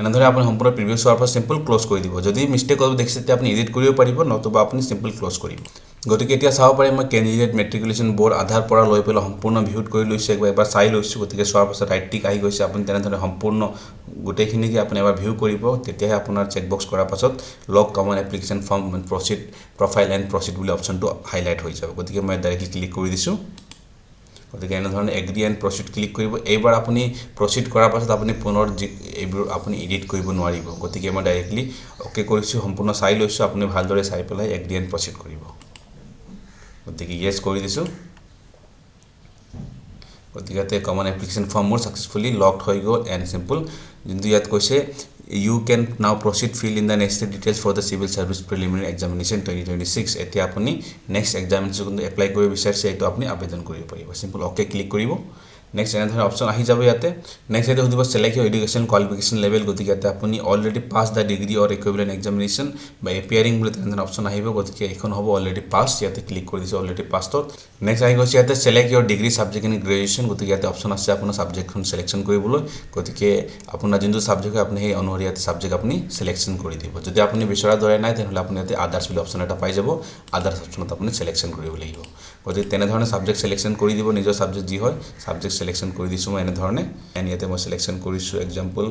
এনেদৰে আপুনি সম্পূৰ্ণ প্ৰিভিউ চোৱাৰ পাছত চিম্পল ক্ল'জ কৰি দিব। যদি মিষ্টেক অলপ দেখিছে, তেতিয়া আপুনি এডিট কৰিব পাৰিব, নতুবা আপুনি চিম্পল ক্ল'জ কৰিব। গতিকে এতিয়া চাব পাৰিম, মই কেণ্ডিডেট, মেট্ৰিকুলেশ্যন বৰ্ড, আধাৰ পৰা লৈ পেলাই সম্পূৰ্ণ ভিউত কৰি লৈছোঁ, একবাৰ এবাৰ চাই লৈছোঁ। গতিকে চোৱাৰ পাছত ৰাইট টিক আহি গৈছে। আপুনি তেনেধৰণে সম্পূৰ্ণ গোটেইখিনিকে আপুনি এবাৰ ভিউ কৰিব, তেতিয়াহে আপোনাৰ চেক বক্স কৰাৰ পাছত lock common application form, proceed profile and proceed বুলি অপশ্যনটো হাইলাইট হৈ যাব। গতিকে মই ডাইৰেক্টলি ক্লিক কৰি দিছোঁ। গতিকে এনেধৰণে এগ্ৰি এণ্ড প্ৰচিড ক্লিক কৰিব। এইবাৰ আপুনি প্ৰচিড কৰাৰ পাছত আপুনি পুনৰ যি এইবোৰ আপুনি এডিট কৰিব নোৱাৰিব। গতিকে মই ডাইৰেক্টলি অ'কে কৰিছোঁ, সম্পূৰ্ণ চাই লৈছোঁ। আপুনি ভালদৰে চাই পেলাই এগ্ৰি এণ্ড প্ৰচিড কৰিব। গতিকে য়েছ কৰি দিছোঁ। গতিকে ইয়াতে কমন এপ্লিকেশ্যন ফৰ্ম মোৰ ছাকচেছফুলি লকড হৈ গ'ল। এণ্ড চিম্পল যোনটো ইয়াত কৈছে, "You can now proceed fill in the next details for the Civil Service Preliminary Examination 2026." এতিয়া আপুনি নেক্সট এক্সামিনেশ্যন যোনটো এপ্লাই কৰিব বিচাৰিছে, এইটো আপুনি আবেদন কৰিব পাৰিব। চিম্পল অ'কে ক্লিক কৰিব। নেক্সট এনেধৰণৰ অপশ্যন আহি যাব ইয়াতে। নেক্সট ইয়াতে সুধিব, "Select your education qualification level." গতিকে ইয়াতে আপুনি already pass the degree or equivalent examination বা এপিয়াৰিং বুলি তেনেধৰণৰ অপশ্যন আহিব। গতিকে এইখন হ'ব অলৰেডি পাছ। ইয়াতে ক্লিক কৰি দিছোঁ অলৰেডি পাছটোত। নেক্সট আহি গৈছে ইয়াতে, "Select your degree subject in graduation." গতিকে ইয়াতে অপশ্যন আছে আপোনাৰ ছাবজেক্টখন চিলেকশ্যন কৰিবলৈ। গতিকে আপোনাৰ যোনটো ছাবজেক্ট হয়, আপুনি সেই অনুসৰি ইয়াতে ছাবজেক্ট আপুনি চিলেকশ্যন কৰি দিব। যদি আপুনি বিচৰাৰ দৰে নাই, তেনেহ'লে আপুনি ইয়াতে আদাৰ্ছ বুলি অপশ্যন এটা পাই যাব। আদাৰ্ছ অপশ্যনত আপুনি চিলেকশ্যন কৰিব লাগিব। গতিকে তেনেধৰণে ছাবজেক্ট চিলেকশ্যন কৰি দিব, নিজৰ ছাবজেক্ট যি হয়। ছাবজেক্ট চিলেকশ্যন কৰি দিছোঁ মই এনেধৰণে। এণ্ড ইয়াতে মই চিলেকশ্যন কৰিছোঁ, example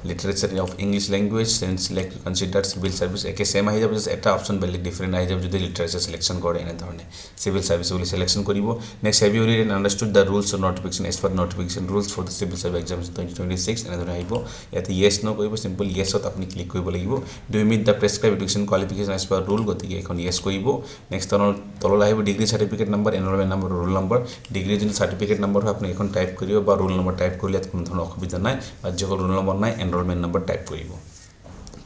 Literature of English language, then select consider civil service, একে ছেম আহি যাব, জাষ্ট এটা অপশ্যন বেলেগ ডিফাৰেণ্ট আহি যাব। যদি লিটাৰেচাৰ চিলেকশ্যন কৰে, এনেধৰণে চিভিল ছাৰ্ভিচ বুলি চিলেকশ্যন কৰিব। Next, have you read and understood the rules of notification as per notification rules for the civil service examination 2026, এনেধৰণে আহিব। ইয়াতে য়েছ ন কৰিব, চিম্পল য়েছত আপুনি ক্লিক কৰিব লাগিব। Do you meet the prescribed education qualification as per rule? গতিকে এইখন য়েছ কৰিব। নেক্সট তললৈ আহিব degree certificate number, enrolment number, roll number। Degree যোনটো চাৰ্টিফিকেট নম্বৰ হয়, আপুনি এইখন টাইপ কৰিব বা ৰোল নম্বৰ টাইপ কৰিলে ইয়াত কোনো ধৰণৰ অসুবিধা নাই, বা যিসকল ৰোল নম্বৰ নাই, এনৰলমেণ্ট নম্বৰ টাইপ কৰিব।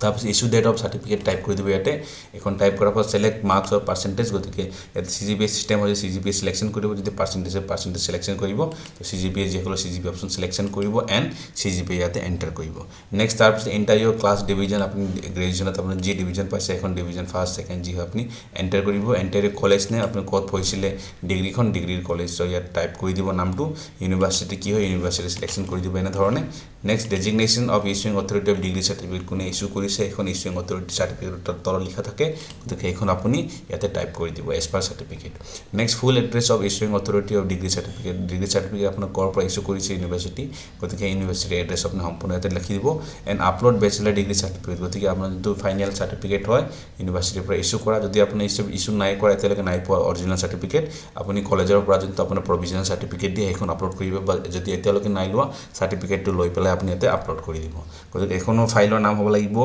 তাৰপিছত issue date of certificate type কৰি দিব ইয়াতে। এইখন টাইপ কৰাৰ পাছত চেলেক্ট মাৰ্কছ অৰ পাৰ্চেণ্টেজ। গতিকে ইয়াতে চিজিপিএ চিষ্টেম হৈছে, চিজিপিএ চিলেকশ্যন কৰিব। যদি পাৰ্চেণ্টেজ, পাৰ্চেণ্টেজ চিলেকশ্যন কৰিব। তো চিজিপিএ যিসকলৰ, চিজিপিএ অপশ্যন চিলেকশ্যন কৰিব এণ্ড চিজিপিএ ইয়াতে এণ্টাৰ কৰিব। নেক্সট তাৰপিছত এণ্টাৰ ইয়ৰ ক্লাছ ডিভিজন। আপুনি গ্ৰেজুৱেশ্যনত আপুনি যি ডিভিজন পাইছে, এখন ডিভিজন ফাৰ্ষ্ট, ছেকেণ্ড যি হয়, আপুনি এণ্টাৰ কৰিব। এণ্টাৰ ইয়ৰ কলেজ নেম, আপুনি ক'ত পঢ়িছিলে ডিগ্ৰীখন, ডিগ্ৰীৰ কলেজৰ ইয়াত টাইপ কৰি দিব নামটো। ইউনিভাৰ্চিটি কি হয়, ইউনিভাৰ্চিটি চিলেকশ্যন কৰি দিব এনেধৰণে। Next, designation of issuing authority of degree certificate। কোনে ইছ্যু কৰিছে, সেইখন ইছ্যুইং অথৰিটি চাৰ্টিফিকেটৰ তলত লিখা থাকে। গতিকে সেইখন আপুনি ইয়াতে টাইপ কৰি দিব as per certificate। Next, full address of issuing authority of degree certificate। Degree certificate আপোনাৰ ক'ৰ পৰা ইছ্যু কৰিছে ইউনিভাৰ্চিটি, গতিকে ইউনিভাৰ্চিটিৰ এড্ৰেছ আপুনি সম্পূৰ্ণ ইয়াতে লিখি দিব। And upload bachelor degree certificate। গতিকে আপোনাৰ যোনটো ফাইনেল চাৰ্টিফিকেট হয় ইউনিভাৰ্চিটিৰ পৰা ইছ্যু কৰা, যদি আপুনি ইছ্যু নাই কৰা, এতিয়ালৈকে নাই পোৱা অৰিজিনেল চাৰ্টিফিকেট, আপুনি কলেজৰ পৰা যোনটো আপোনাৰ প্ৰভিজনেল চাৰ্টিফিকেট দিয়ে, সেইখন আপলোড কৰিব, বা যদি এতিয়ালৈকে নাই লোৱা, চাৰ্টিফিকেটটো লৈ পেলাই আপুনি ইয়াতে আপলোড কৰি দিব। গতিকে এইখনৰ ফাইলৰ নাম হ'ব লাগিব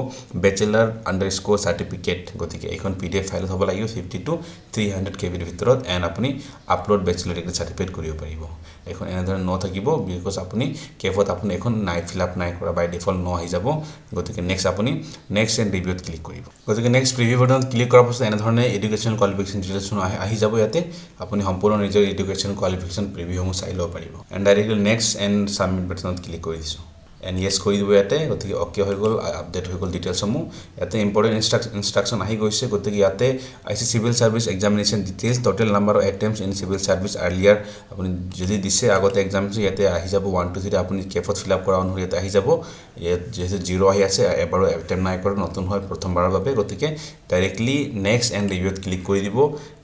বেচেলাৰ আণ্ডাৰ স্ক'ৰ চাৰ্টিফিকেট। গতিকে এইখন পিডিএফ ফাইলত হ'ব লাগিব 50 টু 300 কেবিৰ ভিতৰত, এণ্ড আপুনি আপলোড বেচেলাৰ ডিগ্ৰী চাৰ্টিফিকেট কৰিব পাৰিব। এইখন এনেধৰণে ন থাকিব, because আপুনি কেফত আপুনি এইখন নাই ফিল আপ নাই কৰা, বাই ডিফল্ট ন আহি যাব। গতিকে নেক্সট আপুনি নেক্সট এণ্ড ৰিভিউত ক্লিক কৰিব। গতিকে নেক্সট প্ৰিভিউ বাটনত ক্লিক কৰাৰ পাছত এনেধৰণে এডুকেশ্যন কোৱালিফিকেশ্যন ডিটেইলছ আহি যাব। ইয়াতে আপুনি সম্পূৰ্ণ নিজৰ এডুকেশ্যন কোৱালিফিকেশ্যন প্ৰিভিউসমূহ চাই ল'ব পাৰিব। And directly next and submit বাটনত ক্লিক কৰি দিছোঁ এণ্ড য়েছ কৰি দিব ইয়াতে। গতিকে অ'কে হৈ গ'ল, আপডেট হৈ গ'ল ডিটেইলছসমূহ। ইয়াতে ইম্পৰ্টেণ্ট ইনষ্ট্ৰাকশ্যন আহি গৈছে। গতিকে ইয়াতে আহিছে civil service examination details, total number of attempts in civil service earlier। আপুনি যদি দিছে আগতে এক্সামিনেশ্যন, ইয়াতে আহি যাব ওৱান, টু, থ্ৰী। আপুনি কেফত ফিল আপ কৰা অনুসৰি ইয়াতে আহি যাব। ইয়াত যিহেতু জিৰ' আহি আছে, এবাৰো এটেম্প নাই কৰা, নতুন হয় প্ৰথমবাৰৰ বাবে, গতিকে ডাইৰেক্টলি নেক্সট এণ্ড ৰিভিউত ক্লিক কৰি দিব।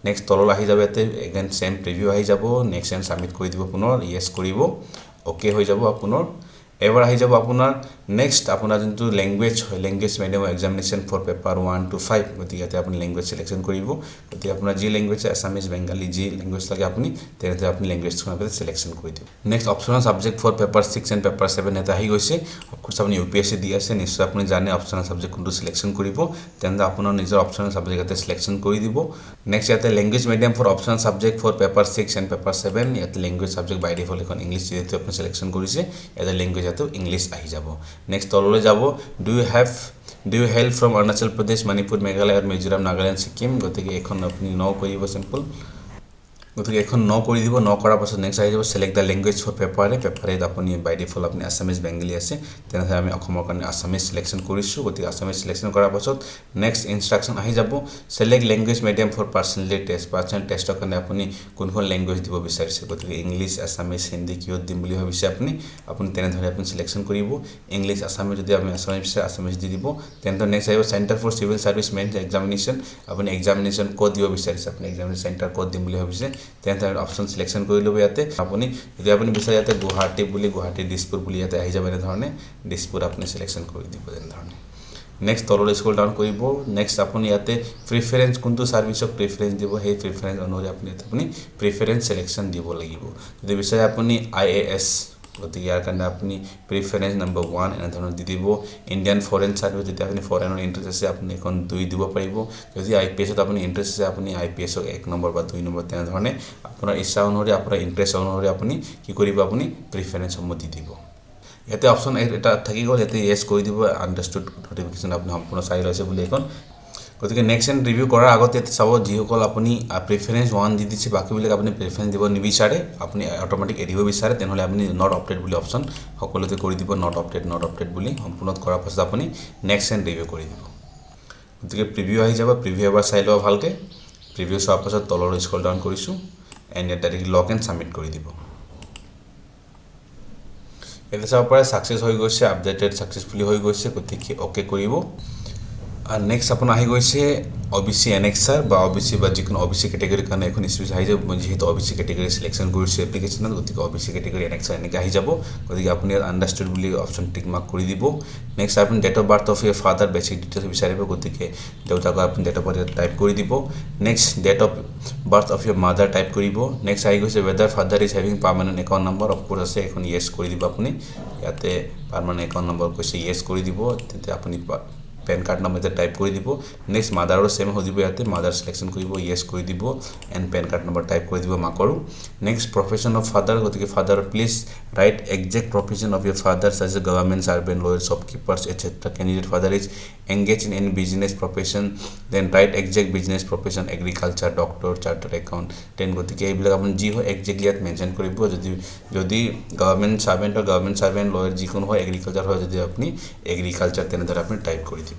নেক্সট তললৈ আহি যাব, ইয়াতে এগেইন ছেম প্ৰিভিউ আহি যাব। নেক্সট এণ্ড ছাবমিট কৰি দিব, পুনৰ য়েছ কৰিব, অ'কে হৈ যাব আপোনাৰ। এবাৰ আহি যাব আপোনাৰ নেক্সট আপোনাৰ যোনটো লেংগুৱেজ হয়, language medium examination for paper 1 to 5। গতিকে ইয়াতে আপুনি লেংগুৱেজ চিলেকশ্যন কৰিব। গতিকে আপোনাৰ যি লেংগুৱেজ, আছামিজ, বেংগালী, যি লেংগুৱেজ লাগে আপুনি তেনেদৰে আপুনি লেংগুৱেজখন আপুনি চিলেকশ্যন কৰি দিব। Next, optional subject for paper 6 and paper 7 ইয়াতে আহি গৈছে। অফক'ৰ্ছ আপুনি ইউপিএছচি দি আছে, নিশ্চয় আপুনি জানে অপশ্যনেল ছাবজেক্ট কোনটো চিলেকশ্যন কৰিব। তেন্তে আপোনাৰ নিজৰ অপশ্যনেল ছাবজেক্ট ইয়াতে চিলেকশ্যন কৰি দিব। নেক্সট ইয়াতে language medium for optional subject for paper 6 and paper 7। ইয়াতে লেংগুৱেজ ছাবজেক্ট বাই ডিফল্ট এখন ইংলিছ, যিহেতু আপুনি চিলেকশ্যন কৰিছে, ইয়াতে লেংগুৱেজ ইয়াতো ইংলিছ আহি যাব। নেক্সট তললৈ যাব, do you hail from Arunachal Pradesh, Manipur, Meghalaya, Mizoram, Nagaland, Sikkim? গতিকে এইখন আপুনি ন কৰিব চিম্পল। গতিকে এইখন ন কৰি দিব। ন কৰাৰ পাছত নেক্সট আহি যাব select the language for paper A। Paper এত আপুনি বাই ডিফল্ট আপুনি আছামিজ, বেংগলী আছে, তেনেহ'লে আমি অসমৰ কাৰণে আছামিজ চিলেকশ্যন কৰিছোঁ। গতিকে আছামিজ চিলেকশ্যন কৰাৰ পাছত নেক্সট ইনষ্ট্ৰাকশ্যন আহি যাব, select language medium for personality test। Personal টেষ্টৰ কাৰণে আপুনি কোনখন লেংগুৱেজ দিব বিচাৰিছে। গতিকে ইংলিছ, আছামিজ, হিন্দী কিহত দিম বুলি ভাবিছে আপুনি, আপুনি তেনেধৰণে আপুনি চিলেকশ্যন কৰিব। ইংলিছ, আছামিজ, যদি আপুনি আছামিজ বিচাৰে, আছামিজ দি দিব। তেন্তে নেক্সট আহিব centre for civil service mains examination। আপুনি এক্সামিনেশ্যন ক'ত দিব বিচাৰিছে, আপুনি এক্সামিনেশ্যন চেণ্টাৰ ক'ত দিম বুলি ভাবিছে, তেন্তে অপশ্যন চিলেকশ্যন কৰি ল'ব ইয়াতে। আপুনি যদি আপুনি বিচাৰে ইয়াতে গুৱাহাটী বুলি, গুৱাহাটী, দিছপুৰ বুলি ইয়াতে আহি যাব। এনেধৰণে দিছপুৰ আপুনি চিলেকশ্যন কৰি দিব তেনেধৰণে। নেক্সট তললৈ স্ক্ৰল ডাউন কৰিব। নেক্সট আপুনি ইয়াতে প্ৰিফাৰেঞ্চ, কোনটো ছাৰ্ভিচক প্ৰিফাৰেঞ্চ দিব, সেই প্ৰিফাৰেঞ্চ অনুসৰি আপুনি ইয়াতে আপুনি প্ৰিফাৰেঞ্চ চিলেকশ্যন দিব লাগিব। যদি বিচাৰে আপুনি আইএএছ, গতিকে ইয়াৰ কাৰণে আপুনি প্ৰিফাৰেঞ্চ নম্বৰ 1 এনেধৰণৰ দি দিব। ইণ্ডিয়ান ফৰেন ছাৰ্ভিচ, যদি আপুনি ফৰেনৰ ইণ্টাৰেষ্ট আছে, আপুনি এখন 2 দিব পাৰিব। যদি আইপিএছত আপুনি ইণ্টাৰেষ্ট আছে, আপুনি আইপিএছক 1 নম্বৰ বা 2 নম্বৰ, তেনেধৰণে আপোনাৰ ইচ্ছা অনুসৰি, আপোনাৰ ইণ্টাৰেষ্ট অনুসৰি আপুনি কি কৰিব, আপুনি প্ৰিফাৰেঞ্চসমূহ দি দিব। ইয়াতে অপশ্যন এটা থাকি গ'ল, ইয়াতে য়েছ কৰি দিব, আণ্ডাৰষ্টুড নটিফিকেশ্যন আপুনি সম্পূৰ্ণ চাই লৈছে বুলি এইখন। গতিকে নেক্সট এণ্ড ৰিভিউ কৰাৰ আগতে ইয়াতে চাব, যিসকল আপুনি প্ৰিফাৰেঞ্চ 1 দি দিছে, বাকীবিলাক আপুনি প্ৰিফাৰেঞ্চ দিব নিবিচাৰে, আপুনি অট'মেটিক এৰিব বিচাৰে, তেনেহ'লে আপুনি not opted বুলি অপশ্যন সকলোতে কৰি দিব। Not opted, not opted বুলি সম্পূৰ্ণ কৰাৰ পাছত আপুনি নেক্সট এণ্ড ৰিভিউ কৰি দিব। গতিকে প্ৰিভিউ আহি যাব। প্ৰিভিউ এবাৰ চাই ল'ব ভালকৈ। প্ৰিভিউ চোৱাৰ পাছত তললৈ স্ক্ৰল ডাউন কৰিছোঁ এণ্ড ইয়াত ডাইৰেক্ট লক এণ্ড ছাবমিট কৰি দিব। ইয়াতে চাব পাৰে, ছাকচেছ হৈ গৈছে, আপডেটেড ছাকচেছফুলি হৈ গৈছে। গতিকে অ'কে কৰিব। নেক্সট আপোনাৰ আহি গৈছে অ' বি চি এনেক্সাৰ বা অ' বি চি বা যিকোনো অ' বি চি কেটেগৰীৰ কাৰণে এখন স্পেচ আহি যাব। মই যিহেতু অ' বি চি কেটেগৰী চিলেকশ্যন কৰিছোঁ এপ্লিকেশ্যনত, গতিকে অ' বি চি কেটেগৰী এনেক্সাৰ এনেকৈ আহি যাব। গতিকে আপুনি ইয়াত আণ্ডাৰষ্টেণ্ড বুলি অপশ্যন টিক মাৰ্ক কৰি দিব। নেক্সট আপুনি date of birth of your father basic details বিচাৰিব। গতিকে দেউতাকৰ আপুনি ডেট অফ বাৰ্থ টাইপ কৰি দিব। Next date of birth of your mother type কৰিব। নেক্সট আহি গৈছে whether father is having permanent account number. Of course আছে এখন, য়েছ কৰি দিব। আপুনি ইয়াতে পাৰ্মানেণ্ট একাউণ্ট নম্বৰ কৈছে, য়েছ কৰি দিব। তেতিয়া আপুনি পেন কাৰ্ড নম্বৰ ইয়াতে টাইপ কৰি দিব। নেক্সট মাদাৰো ছেম সুধিব। ইয়াতে মাদাৰ চিলেকশ্যন কৰিব, য়েছ কৰি দিব and PAN card number type কৰি দিব মাকৰো। Next profession of father. গতিকে father, please write exact profession of your father, such government servant, lawyer, shopkeepers, etcetera. Candidate father is engage in any business profession, then write exact business profession, agriculture, doctor, chartered accountant. গতিকে এইবিলাক আপুনি যি হয় একজেক্টলি ইয়াত মেনশ্যন কৰিব। যদি গভৰ্ণমেণ্ট ছাৰ্ভেণ্ট হয়, গভৰ্ণমেণ্ট ছাৰ্ভেণ্ট, লয়াৰ যিকোনো হয়, এগ্ৰিকালচাৰ হয় যদি আপুনি এগ্ৰিকালচাৰ, তেনেদৰে আপুনি টাইপ কৰি দিব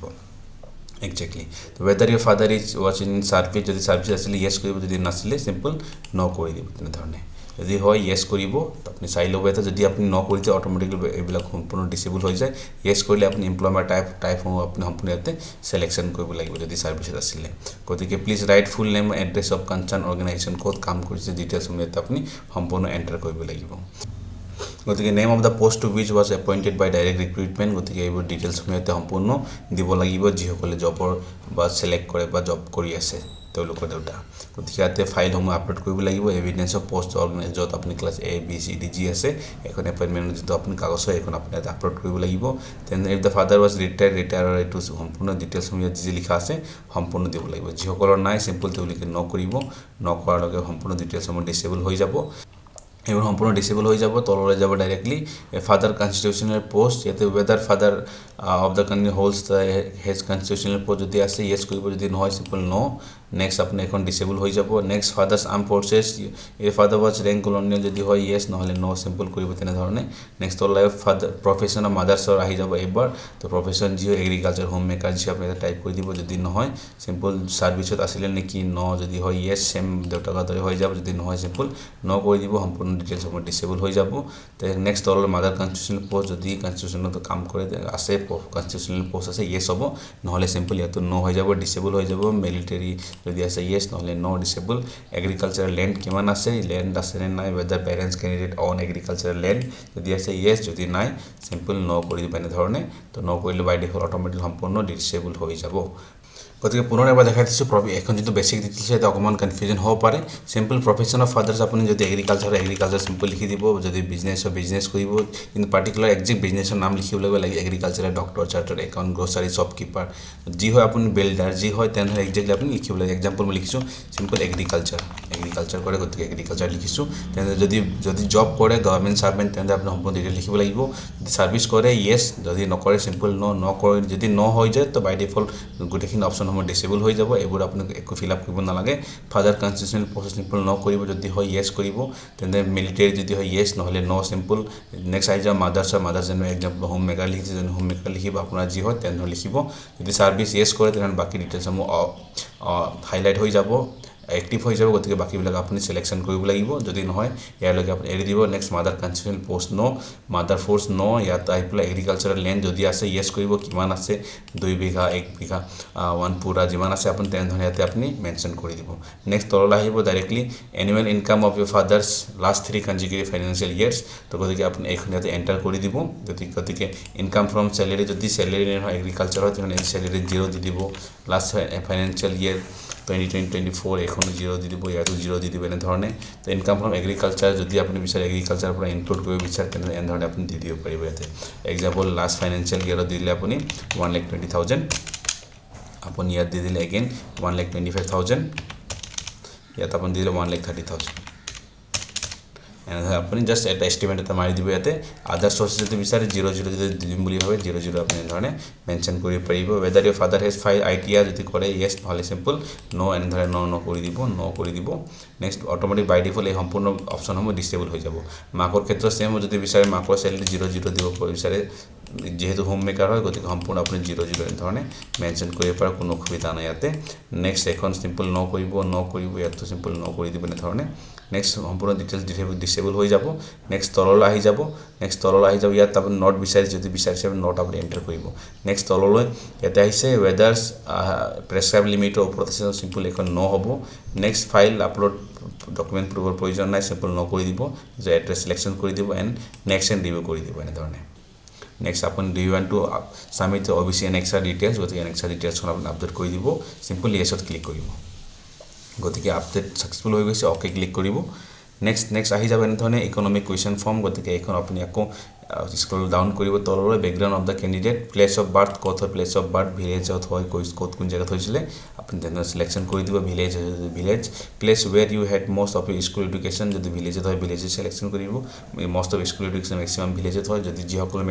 exactly. Whether your father is was in service, যদি ছাৰ্ভিচ আছিলে য়েছ কৰিব, যদি নাছিলে চিম্পল ন' কৰি দিব। তেনেধৰণে যদি হয় য়েছ কৰিব। আপুনি চাই ল'ব এটা। যদি আপুনি ন' কৰি দিয়ে, অট'মেটিকলি এইবিলাক সম্পূৰ্ণ ডিচেবল হৈ যায়। য়েছ কৰিলে আপুনি এমপ্লয়মেণ্ট টাইপসমূহ আপুনি সম্পূৰ্ণ ইয়াতে চিলেকশ্যন কৰিব লাগিব যদি ছাৰ্ভিচত আছিলে। গতিকে please write full name, address of concern organization, ক'ত কাম কৰিছে, ডিটেইলছসমূহ ইয়াতে আপুনি সম্পূৰ্ণ এণ্টাৰ কৰিব লাগিব। গতিকে name of the post to which was appointed by direct recruitment. গতিকে এইবোৰ ডিটেইলছসমূহ ইয়াতে সম্পূৰ্ণ দিব লাগিব, যিসকলে জবৰ বা চিলেক্ট কৰে বা জব কৰি আছে তেওঁলোকৰ দেউতা। গতিকে ইয়াতে ফাইলসমূহ আপলোড কৰিব লাগিব। এভিডেঞ্চ অফ পষ্ট অৰ্গেনাইজ, য'ত আপুনি class A B C D G আছে, এখন এপইণ্টমেণ্ট যিটো আপুনি কাগজ হয়, সেইখন আপুনি ইয়াতে আপলোড কৰিব লাগিব। তেনে if the father was retired, ৰিটায়াৰৰ এইটো সম্পূৰ্ণ ডিটেইলছসমূহ ইয়াত যি লিখা আছে সম্পূৰ্ণ দিব লাগিব। যিসকলৰ নাই, চিম্পল তেওঁলোকে ন কৰিব। ন কৰাৰ লগে সম্পূৰ্ণ ডিটেইলছসমূহ ডিচেবল হৈ যাব। এইবোৰ সম্পূৰ্ণ ডিচেবল হৈ যাব। তললৈ যাব ডাইৰেক্টলি ফাদাৰ কনষ্টিটিউচনেল পষ্ট। ইয়াতে whether father of the candidate holds the has constitutional post, যদি আছে য়েছ কৰিব, যদি নহয় চিম্পল ন'। নেক্সট আপুনি এখন ডিচেবল হৈ যাব। নেক্সট ফাদাৰ্ছ আৰ্ম ফ'ৰ্চেছ, এই ফাদাৰ ৱাজ ৰেংক কলনিয়েল যদি হয় য়েছ, নহ'লে ন' চিম্পল কৰিব তেনেধৰণে। নেক্সট তললৈ ফাদাৰ প্ৰফেশ্যন অফ মাদাৰ্ছৰ আহি যাব এইবাৰ। তো প্ৰফেশ্যন যি হয়, এগ্ৰিকালচাৰ, হোম মেকাৰ যি, আপুনি ইয়াতে টাইপ কৰি দিব। যদি নহয় চিম্পল ছাৰ্ভিচত আছিলে নেকি ন, যদি হয় য়েছ, ছেম দেউতাকৰ দৰে হৈ যাব। যদি নহয় চিম্পল ন কৰি দিব, সম্পূৰ্ণ ডিটেইলছসমূহ ডিচেবল হৈ যাব। নেক্সট তলৰ মাদাৰ কনষ্টিটিউচনেল পষ্ট, যদি কনষ্টিটিউচনত কাম কৰে আছে, কনষ্টিটিউচনেল পষ্ট আছে, য়েছ হ'ব, নহ'লে চিম্পল ইয়াতো ন হৈ যাব, ডিচেবল হৈ যাব। মিলিটেৰী যদি আছে য়েছ, নহ'লে ন, ডিচেবল। এগ্ৰিকালচাৰ লেণ্ড কিমান আছে, লেণ্ড আছেনে নাই, whether parents candidate own agriculture land, যদি আছে য়েছ, যদি নাই চিম্পল ন কৰি দিব এনেধৰণে। তো ন কৰিলে বাই ডিফল্ট অট'মেটিক সম্পূৰ্ণ ডিচেবল হৈ যাব। গতিকে পুনৰ এবাৰ দেখাই দিছোঁ। এখন যিটো বেছিক ডিটেইলছ, সেইটো অকণমান কনফিউজন হ'ব পাৰে। চিম্পল প্ৰফেশ্যন অফ ফাদাৰ্ছ, আপুনি যদি এগ্ৰিকালচাৰ হয় এগ্ৰিকালচাৰ চিম্পল লিখি দিব। যদি বিজনেছ হয় বিজনেছ কৰিব, কিন্তু পাৰ্টিকুলাৰ একজেক্ট বিজনেছৰ নাম লিখিব লাগিব। লাগে agriculture, doctor, chartered account, grocery shopkeeper, যি হয় আপুনি বিল্ডাৰ যি হয়, তেনেধৰণে একজেক্টলি আপুনি লিখিব লাগে। এক্সাম্পল মই লিখিছোঁ চিম্পল এগ্ৰিকালচাৰ, এগ্ৰিকালচাৰ কৰে গতিকে এগ্ৰিকালচাৰ লিখিছোঁ। তেন্তে যদি জব কৰে গভৰ্ণমেণ্ট ছাৰ্ভেণ্ট, তেন্তে আপুনি সম্পূৰ্ণ ডিটেইল লিখিব লাগিব। যদি ছাৰ্ভিচ কৰে য়েছ, যদি নকৰে চিম্পল ন'। নকৰে যদি ন হৈ যায়, তো বাই ডিফল্ট গোটেইখিনি অপশ্যনসমূহ ডিচেবল হৈ যাব। এইবোৰ আপুনি একো ফিল আপ কৰিব নালাগে। ফাদাৰ কনষ্টিটিউচনেল পষ্ট চিম্পল ন কৰিব, যদি হয় য়েছ কৰিব। তেন্তে মিলিটেৰী যদি হয় য়েছ, নহ'লে ন চিম্পল। নেক্সট আহি যাব মাদাৰ্ছৰ। মাদাৰ্ছ যেনে এক্সাম্পল হোম মেকাৰ লিখিছে, যেনে হোম মেকাৰ লিখিব, আপোনাৰ যি হয় তেনেধৰণে লিখিব। যদি ছাৰ্ভিচ য়েছ কৰে, তেনেহ'লে বাকী ডিটেইলছসমূহ হাইলাইট হৈ যাব, এক্টিভ হৈ যাব। গতিকে বাকীবিলাক আপুনি চিলেকশ্যন কৰিব লাগিব। যদি নহয় ইয়ালৈকে আপুনি এৰি দিব। Next mother constitutional post no, mother force no. ইয়াত আহি পেলাই এগ্ৰিকালচাৰেল লেণ্ড যদি আছে য়েছ কৰিব, কিমান আছে, 2 বিঘা, 1 বিঘা, ওৱান পুৰা, যিমান আছে আপুনি তেনেধৰণে ইয়াতে আপুনি মেনশ্যন কৰি দিব। নেক্সট তললৈ আহিব directly annual income of your father's last three consecutive financial years. তো গতিকে আপুনি এইখন ইয়াতে এণ্টাৰ কৰি দিব। গতিকে ইনকাম ফ্ৰম চেলেৰি, যদি চেলেৰি নহয় এগ্ৰিকালচাৰ হয়, তেনেহ'লে চেলেৰি জিৰ' দি দিব। Last financial year 2020-24, এইখনো জিৰ' দি দিব, ইয়াতো জিৰ' দি দিব এনেধৰণে। তো ইনকাম ফ্ৰম এগ্ৰিকালচাৰ যদি আপুনি বিচাৰে, এগ্ৰিকালচাৰৰ পৰা ইনক্লুড কৰিব বিচাৰে, তেনেহ'লে এনেধৰণে আপুনি দি দিব পাৰিব। ইয়াতে এক্সাম্পল লাষ্ট ফাইনেন্সিয়েল ইয়েৰত দি দিলে আপুনি 1,20,000, আপুনি ইয়াত দি দিলে এগেইন 1,25,000, ইয়াত আপুনি দি দিলে 1,30,000। এনেধৰণে আপুনি জাষ্ট এটা এষ্টিমেট এটা মাৰি দিব। ইয়াতে আদাৰ চ'ৰ্চেছ যদি বিচাৰে, জিৰ' জিৰ' যদি দিম বুলি ভাবে, জিৰ' জিৰ' আপুনি এনেধৰণে মেনশ্যন কৰিব পাৰিব। Whether your father has file ITR, যদি কৰে য়েছ, নহ'লে চিম্পল ন', এনেধৰণে ন' ন' কৰি দিব, ন' কৰি দিব। নেক্সট অট'মেটিক বাই ডিফল্ট এই সম্পূৰ্ণ অপশ্যনসমূহ ডিচেবল হৈ যাব। মাকৰ ক্ষেত্ৰত ছেম, যদি বিচাৰে মাকৰ চেলেৰি জিৰ' জিৰ' দিব বিচাৰে। যিহেতু হোম মেকাৰ হয়, গতিকে সম্পূৰ্ণ আপুনি জিৰ' জিৰ' এনেধৰণে মেনশ্যন কৰিব পাৰে, কোনো অসুবিধা নাই ইয়াতে। নেক্সট এখন চিম্পল ন কৰিব, ন কৰিব, ইয়াতো চিম্পল ন কৰি দিব এনেধৰণে। নেক্সট সম্পূৰ্ণ ডিটেইলছ ডিচেবল হৈ যাব। নেক্সট তললৈ আহি যাব। নেক্সট তললৈ আহি যাব। ইয়াত আপুনি not বিচাৰিছে, যদি বিচাৰিছে not আপুনি এণ্টাৰ কৰিব। নেক্সট তললৈ ইয়াতে আহিছে ৱেডাৰ্ছ প্ৰেছক্ৰাইব লিমিটৰ ওপৰত আছে, চিম্পল এইখন ন হ'ব। নেক্সট ফাইল আপলোড ডকুমেণ্ট প্ৰুভৰ প্ৰয়োজন নাই, চিম্পল ন কৰি দিব। যে এড্ৰেছ চিলেকশ্যন কৰি দিব এণ্ড নেক্সট এণ্ড ৰিভিউ কৰি দিব এনেধৰণে। নেক্সট আপুনি do you want to submit OBC annexure details? গতিকে এনেক্সাৰ ডিটেইলছখন আপুনি আপডেট কৰি দিব। চিম্পল য়েছত ক্লিক কৰিব। গতিকে আপডেট ছাকচেছফুল হৈ গৈছে, অ'কে ক্লিক কৰিব। নেক্সট আহি যাব এনেধৰণে ইকনমিক কুৱেশ্যন ফৰ্ম। গতিকে এইখন আপুনি আকৌ স্ক্ৰল ডাউন কৰিব তললৈ। Background of the candidate, place of birth ক'ত হয়, প্লেচ অফ বাৰ্থ ভিলেজত হয়, ক'ত কোন জেগাত হৈছিলে আপুনি তেনেদৰে চিলেকশ্যন কৰি দিব। ভিলেজ হয় যদি village, place where you had most of school education, যদি ভিলেজত হয় ভিলেজত চিলেকশ্যন কৰিব। Most of school education maximum ভিলেজত হয়। যদি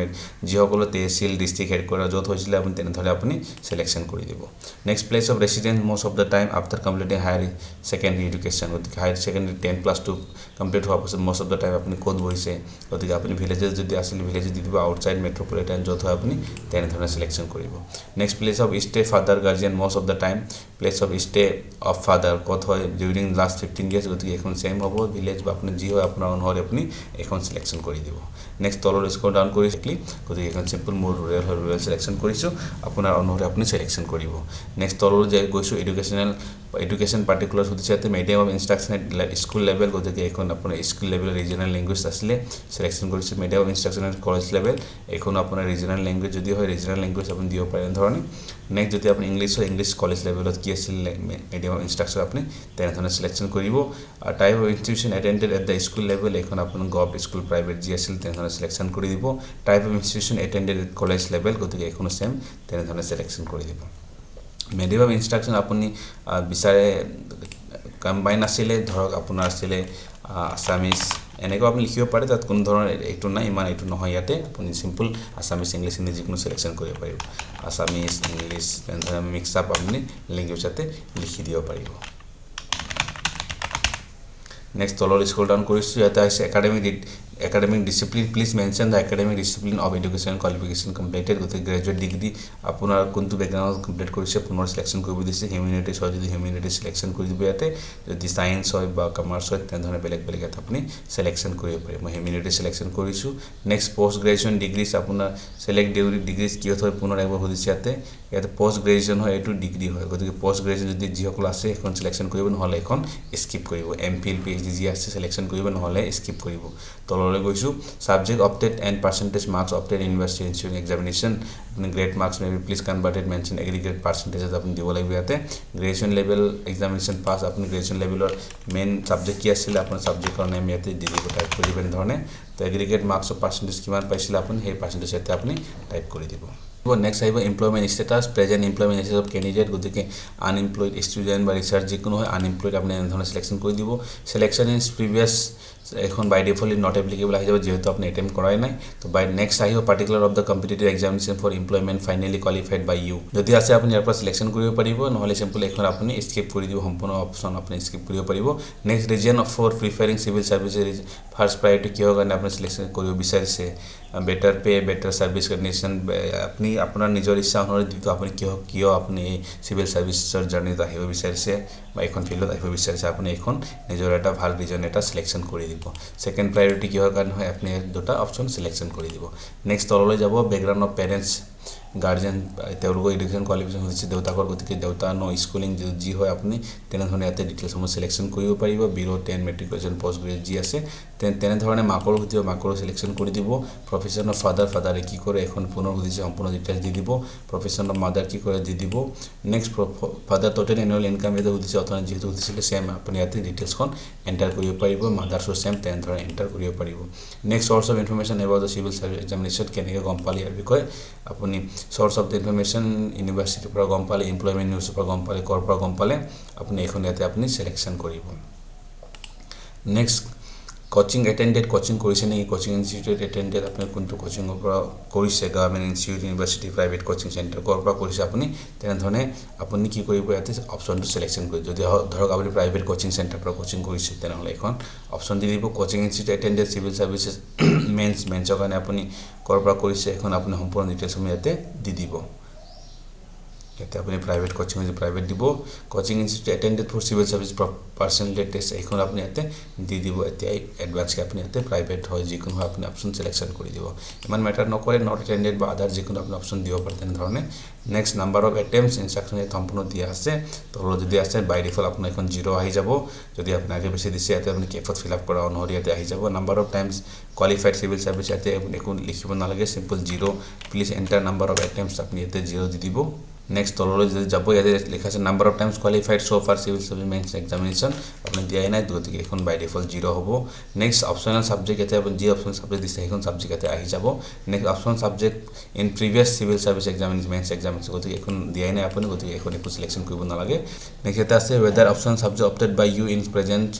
যিসকলৰ তেহচিল, ডিষ্ট্ৰিক্ট হেডকোৱাৰ্টাৰ য'ত হৈছিলে আপুনি তেনেধৰণে আপুনি চিলেকশ্যন কৰি দিব। Next, place of residence most of the time after completing higher secondary education. গতিকে higher secondary 10+2 complete হোৱাৰ পাছত মষ্ট অফ the time আপুনি ক'ত বহিছে? গতিকে আপুনি ভিলেজত যদি আছিল ভিলেজত দি দিব, আউটছাইড মেট্ৰপলিটান য'ত হয় আপুনি তেনেধৰণে চিলেকশ্যন কৰিব। Next, place of stay father, guardian most of the time, place of stay of father ক'ত হয় ডিউৰিং লাষ্ট 15 ইয়েৰ্ছ। গতিকে এইখন ছেইম হ'ব, ভিলেজ বা আপুনি যি হয় আপোনাৰ অনুসৰি আপুনি এইখন চিলেকশ্যন কৰি দিব। নেক্সট তলত স্ক্ৰল ডাউন কৰি ক্লিক। গতিকে এইখন চিম্পল মোৰ ৰুৰেল হয়, ৰুৰেল চিলেকশ্যন কৰিছোঁ, আপোনাৰ অনুসৰি আপুনি চিলেকশ্যন কৰিব। নেক্সট তললৈ যাই গৈছোঁ, এডুকেশ্যন পাৰ্টিকুলাৰ সুধিছে ইয়াতে, medium of instruction at school level. গতিকে এইখন আপোনাৰ স্কুল লেভেল ৰিজনেল লেংগুৱেজ আছিলে, চিলেকশ্যন কৰিছোঁ। Medium of instruction at college level, এইখনো আপোনাৰ ৰিজনেল লেংগুৱেজ যদি হয় ৰিজনেল লেংগুৱেজ আপুনি দিব পাৰে এনেধৰণে। নেক্সট যদি আপুনি ইংলিছ হয়, ইংলিছ কলেজ লেভেলত কি আছিল মিডিয়াম অফ ইনষ্ট্ৰাকশ্যন, আপুনি তেনেধৰণে চিলেকশ্যন কৰিব। আৰু type of institution attended at the school level, এইখন আপোনাৰ গভ স্কুল, প্ৰাইভেট যি আছিল তেনেধৰণে চিলেকশ্যন কৰি দিব। Type of institution attended at college level, গতিকে এইখনো ছেম তেনেধৰণে চিলেকশ্যন কৰি দিব। মিডিয়াম অফ ইনষ্ট্ৰাকশ্যন আপুনি বিচাৰে কম্বাইন আছিলে, ধৰক আপোনাৰ আছিলে আছামিজ, এনেকুৱা আপুনি লিখিব পাৰে। তাত কোনো ধৰণৰ এইটো নাই, ইমান এইটো নহয় ইয়াতে। আপুনি চিম্পল আছামিজ, ইংলিছ, হিন্দী যিকোনো চিলেকশ্যন কৰিব পাৰিব। আছামিজ, ইংলিছ তেনেধৰণে মিক্স আপ আপুনি লেংগুৱেজ ইয়াতে লিখি দিব পাৰিব। নেক্সট তলত স্ক্ৰল ডাউন কৰিছোঁ। ইয়াতে আহিছে academic discipline. Please mention the academic discipline of education qualification completed. গতিকে গ্ৰেজুৱেট ডিগ্ৰী আপোনাৰ কোনটো বেকগ্ৰাউণ্ডত কমপ্লিট কৰিছে পুনৰ চিলেকশ্যন কৰিব দিছে। হিউমেনিটিজ হয় যদি হিউমেনিটিজ চিলেকশ্যন কৰি দিব ইয়াতে। যদি ছায়েন্স হয় বা কমাৰ্চ হয় তেনেধৰণে বেলেগ বেলেগ ইয়াত আপুনি চিলেকশ্যন কৰিব পাৰিব। মই হিউমেনিটিজ চিলেকশ্যন কৰিছোঁ। নেক্সট পষ্ট গ্ৰেজুৱেশ্যন ডিগ্ৰীজ, আপোনাৰ চিলেক্ট ডিগ্ৰীজ কিহত হয় পুনৰ একবাৰ সুধিছে ইয়াতে। ইয়াতে পষ্ট গ্ৰেজুৱেশ্যন হয়, এইটো ডিগ্ৰী হয়। গতিকে পষ্ট গ্ৰেজুৱেশ্যন যদি যিসকল আছে সেইখন চিলেকশ্যন কৰিব, নহ'লে এইখন স্কিপ কৰিব। এম ফিল, PhD যি আছে চিলেকশ্যন কৰিব, নহ'লে স্কিপ কৰিব। তললৈ গৈছোঁ, subject obtained and percentage marks obtained university institute examination. আপুনি grade marks may be please converted, mention aggregate পাৰ্চেণ্টেজত আপুনি দিব লাগিব ইয়াতে। গ্ৰেজুৱেশ্যন লেভেল এক্সামিনেশ্যন পাছ, আপুনি গ্ৰেজুৱেশ্যন লেভেলৰ মেইন ছাবজেক্ট কি আছিলে আপোনাৰ ছাবজেক্টৰ নেম ইয়াতে দি দিব, টাইপ কৰি দিব এনেধৰণে। তো এগ্ৰিগেট মাৰ্কছৰ পাৰ্চেণ্টেজ কিমান পাইছিলে আপুনি সেই পাৰ্চেণ্টেজ ইয়াতে আপুনি টাইপ কৰি দিব। নেক্সট আহিব employment status, present employment status of candidate. গতিকে আনএমপ্লয়ড, ষ্টুডেণ্ট বা ৰিচাৰ্চ যিকোনো হয়, আনএমপ্লয়ড আপুনি এনেধৰণে চিলেকশ্যন কৰি দিব। চিলেকশ্যন ইন প্ৰিভিয়াছ, এইখন বাই ডিফল্ট not applicable আহি যাব, যিহেতু আপুনি এটেম্প কৰাই নাই। তো বাই নেক্সট আহিব particular of the competitive examination for employment finally qualified by you. যদি আছে আপুনি ইয়াৰ পৰা চিলেকশ্যন কৰিব পাৰিব, নহ'লে চিম্পল এইখন আপুনি স্কিপ কৰি দিব। সম্পূৰ্ণ অপশ্যন আপুনি স্কিপ কৰিব পাৰিব। Next, reason for preferring civil services, first priority কিহৰ কাৰণে আপুনি চিলেকশ্যন কৰিব বিচাৰিছে? Better pay, better service condition, আপুনি আপোনাৰ নিজৰ ইচ্ছা অনুসৰি যিটো আপুনি কিয় আপুনি এই চিভিল ছাৰ্ভিচৰ জাৰ্ণিত আহিব বিচাৰিছে বা এইখন ফিল্ডত আহিব বিচাৰিছে, আপুনি এইখন নিজৰ এটা ভাল ৰিজন এটা চিলেকশ্যন কৰি দিব। ছেকেণ্ড প্ৰায়ৰিটি কিহৰ কাৰণে হয়, আপুনি দুটা অপশ্যন চিলেকশ্যন কৰি দিব। নেক্সট তললৈ যাব, বেকগ্ৰাউণ্ড অফ পেৰেণ্টছ, গাৰ্জেন, তেওঁলোকৰ এডুকেশ্যন কোৱালিফিকেশ্যন সুধিছে দেউতাকৰ। গতিকে দেউতা ন' স্কুলিং যি হয় আপুনি তেনেধৰণে ইয়াতে ডিটেইলছসমূহ চিলেকশ্যন কৰিব পাৰিব, below 10, matriculation, post graduate যি আছে। তেনেধৰণে মাকৰো সুধিব, মাকৰো চিলেকশ্যন কৰি দিব। প্ৰফেশ্যন অফ ফাদাৰ, ফাদাৰে কি কৰে এখন পুনৰ সুধিছে, সম্পূৰ্ণ ডিটেইলছ দি দিব। প্ৰফেশ্যন অফ মাদাৰ কি কৰে দি দিব। Next father total annual income ইয়াতে সুধিছে, অথনি যিহেতু সুধিছিলে ছেম আপুনি ইয়াতে ডিটেইলছখন এণ্টাৰ কৰিব পাৰিব। মাদাৰ্ছো ছেম তেনেধৰণে এণ্টাৰ কৰিব পাৰিব। Next, source of information about the civil service examination, কেনেকৈ গম পালে ইয়াৰ বিষয়ে আপুনি? চ'ৰ্চ অফ the information ইউনিভাৰ্চিটিৰ পৰা গম পালে, এমপ্লয়মেণ্ট নিউজৰ পৰা গম পালে, ক'ৰ পৰা গম পালে আপুনি এইখন ইয়াতে আপুনি চিলেকশ্যন কৰিব। নেক্সট কোচিং এটেণ্ডেড, কোচিং কৰিছে নেকি, কোচিং ইনষ্টিটিউট এটেণ্ডেড, আপুনি কোনটো কোচিঙৰ পৰা কৰিছে, government institute, university, private coaching center, ক'ৰ পৰা কৰিছে আপুনি, তেনেধৰণে আপুনি কি কৰিব, ইয়াতে অপশ্যনটো চিলেকশ্যন কৰি, যদি ধৰক আপুনি প্ৰাইভেট কোচিং চেণ্টাৰৰ পৰা কোচিং কৰিছে, তেনেহ'লে এইখন অপশ্যন দি দিব। Coaching institute attended civil services mains, মেইনছৰ কাৰণে আপুনি ক'ৰ পৰা কৰিছে, এইখন আপুনি সম্পূৰ্ণ ডিটেইলছসমূহ ইয়াতে দি দিব। ইয়াতে আপুনি প্ৰাইভেট কোচিং হৈছে, প্ৰাইভেট দিব। Coaching institute attended for civil service personality test, এইখন আপুনি ইয়াতে দি দিব। এতিয়াই এডভান্সকৈ আপুনি ইয়াতে প্ৰাইভেট হয়, যিকোনো হয়, আপুনি অপশ্যন চিলেকশ্যন কৰি দিব। ইমান মেটাৰ নকৰে। Not attended বা আদাৰ, যিকোনো আপুনি অপশ্যন দিব পাৰে তেনেধৰণে। Next, number of attempts instruction ইয়াত সম্পূৰ্ণ দিয়া আছে। তলত যদি আছে, বাই ডিফল্ট আপোনাৰ এখন জিৰ' আহি যাব। যদি আপুনি আগে বেছি দিছে, ইয়াতে আপুনি কেফত ফিল আপ কৰা অনুসৰি ইয়াতে আহি যাব। Number of times qualified civil service, ইয়াতে আপুনি একো লিখিব নালাগে, simple zero. Please enter number of attempts, আপুনি ইয়াতে জিৰ' দি দিব। নেক্সট তললৈ যদি যাব, ইয়াতে লিখা আছে number of times qualified so far civil service mains examination, আপুনি দিয়াই নাই, গতিকে এইখন বাই ডিফল্ট জিৰ' হ'ব। নেক্সট অপশ্যনেল ছাবজেক্ট, ইয়াতে আপুনি যি অপশ্যনেল ছাবজেক্ট দিছে, সেইখন ছাবজেক্ট ইয়াতে আহি যাব। Next, optional subject in previous civil service examination mains examination, গতিকে এইখন দিয়াই নাই আপুনি, গতিকে এইখন একো চিলেকশ্যন কৰিব নালাগে। নেক্সট ইয়াতে আছে whether optional subject opted by you in present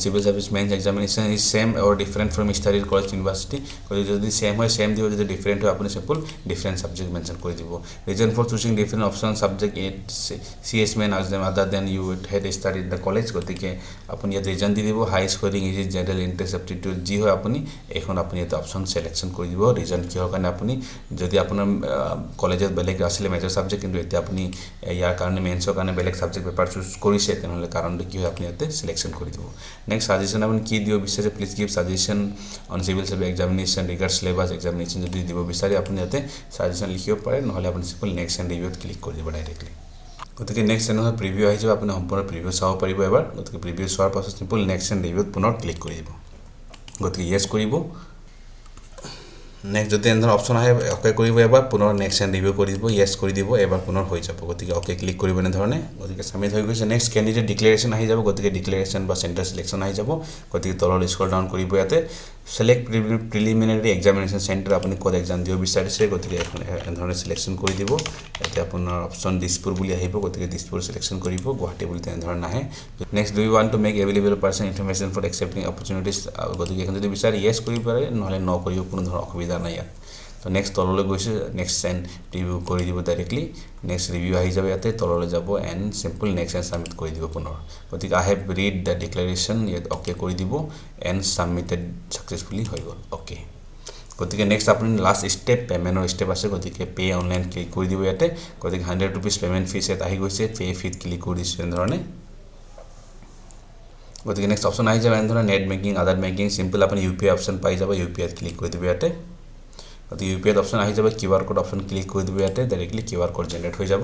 civil service mains examination is same or different from studied college, university. গতিকে যদি ছেম হয়, ছেম দিব। যদি ডিফাৰেণ্ট হয়, আপুনি চিম্পল ডিফাৰেণ্ট ছাবজেক্ট মেনশ্যন কৰি দিব। Reason for choosing different optional subject at CS main as them other than you had study the college, গতিকে আপুনি ইয়াত ৰিজন দি দিব। High scoring is general interest, aptitude, যি হয় আপুনি এইখন আপুনি ইয়াতে অপশ্যন চিলেকশ্যন কৰি দিব। ৰিজন কিহৰ কাৰণে আপুনি, যদি আপোনাৰ কলেজত বেলেগ আছিলে মেজৰ ছাবজেক্ট, কিন্তু এতিয়া আপুনি ইয়াৰ কাৰণে মেইনছৰ কাৰণে বেলেগ ছাবজেক্ট পেপাৰ চুজ কৰিছে, তেনেহ'লে কাৰণটো কি হয়, আপুনি ইয়াতে চিলেকশ্যন কৰি দিব। নেক্সট ছাজেশ্যন আপুনি কি দিব বিচাৰে? Please give suggestion on civil service examination regard syllabus, examination যদি দিব বিচাৰে, আপুনি ইয়াতে ছাজেশ্যন লিখিব পাৰে। নহ'লে আপুনি চিম্পল নেক্সট এণ্ড ৰিভিউত ক্লিক কৰি দিব ডাইৰেক্টলি। গতিকে নেক্সট এনেকুৱা প্ৰিভিউ আহি যাব, আপুনি সম্পূৰ্ণ প্ৰিভিউ চাব পাৰিব এবাৰ। গতিকে প্ৰিভিউ চোৱাৰ পাছত চিম্পল নেক্সট এণ্ড ৰিভিউত পুনৰ ক্লিক কৰি দিব। গতিকে য়েছ কৰিব। নেক্সট যদি এনেধৰণৰ অপশ্যন আহে, অ'কে কৰিব এবাৰ, পুনৰ নেক্সট এণ্ড ৰিভিউ কৰি দিব, য়েছ কৰি দিব এবাৰ, পুনৰ হৈ যাব। গতিকে অ'কে ক্লিক কৰিব এনেধৰণে। গতিকে ছাবমিট হৈ গৈছে। নেক্সট কেণ্ডিডেট ডিক্লেৰেশ্যন আহি যাব। গতিকে ডিক্লেৰেশ্যন বা চেণ্টাৰ চিলেকশ্যন আহি যাব। গতিকে তলত স্ক্ৰল ডাউন কৰিব, ইয়াতে চেলেক্ট প্ৰিলিমিনাৰী এক্সামিনেশ্যন চেণ্টাৰ, আপুনি ক'ত এক্সাম দিব বিচাৰিছে, গতিকে এখন এনেধৰণে চিলেকশ্যন কৰি দিব। ইয়াতে আপোনাৰ অপশ্যন দিছপুৰ বুলি আহিব, গতিকে দিছপুৰ চিলেকশ্যন কৰিব। গুৱাহাটী বুলি তেনেধৰণে নাহে। Next, do you want to make available personal information for accepting opportunities? গতিকে এখন যদি বিচাৰে, য়েছ কৰিব পাৰে, নহ'লে ন কৰিব, কোনো ধৰণৰ অসুবিধা নাই ইয়াত। তো নেক্সট তললৈ গৈছোঁ, নেক্সট এণ্ড ৰিভিউ কৰি দিব ডাইৰেক্টলি। নেক্সট ৰিভিউ আহি যাব, ইয়াতে তললৈ যাব and simple next and submit কৰি দিব পুনৰ। গতিকে I have read the declaration, ইয়াত অ'কে কৰি দিব এণ্ড ছাবমিটেড ছাকচেছফুলি হৈ গ'ল, অ'কে। গতিকে নেক্সট আপুনি লাষ্ট ষ্টেপ পে'মেণ্টৰ ষ্টেপ আছে। গতিকে পে' অনলাইন ক্লিক কৰি দিব ইয়াতে। গতিকে ₹100 পে'মেণ্ট ফিজ ইয়াত আহি গৈছে। পে' ফিত ক্লিক কৰি দিছোঁ এনেধৰণে। গতিকে নেক্সট অপশ্যন আহি যাব এনেধৰণে, net banking, other banking. Simple আপুনি ইউ পি আই অপশ্যন পাই যাব, ইউ পি আইত ক্লিক কৰি দিব ইয়াতে। গতিকে ইউ পি আইত অপশ্যন আহি যাব, QR code option click কৰি দিব ইয়াতে, directly QR code generate হৈ যাব।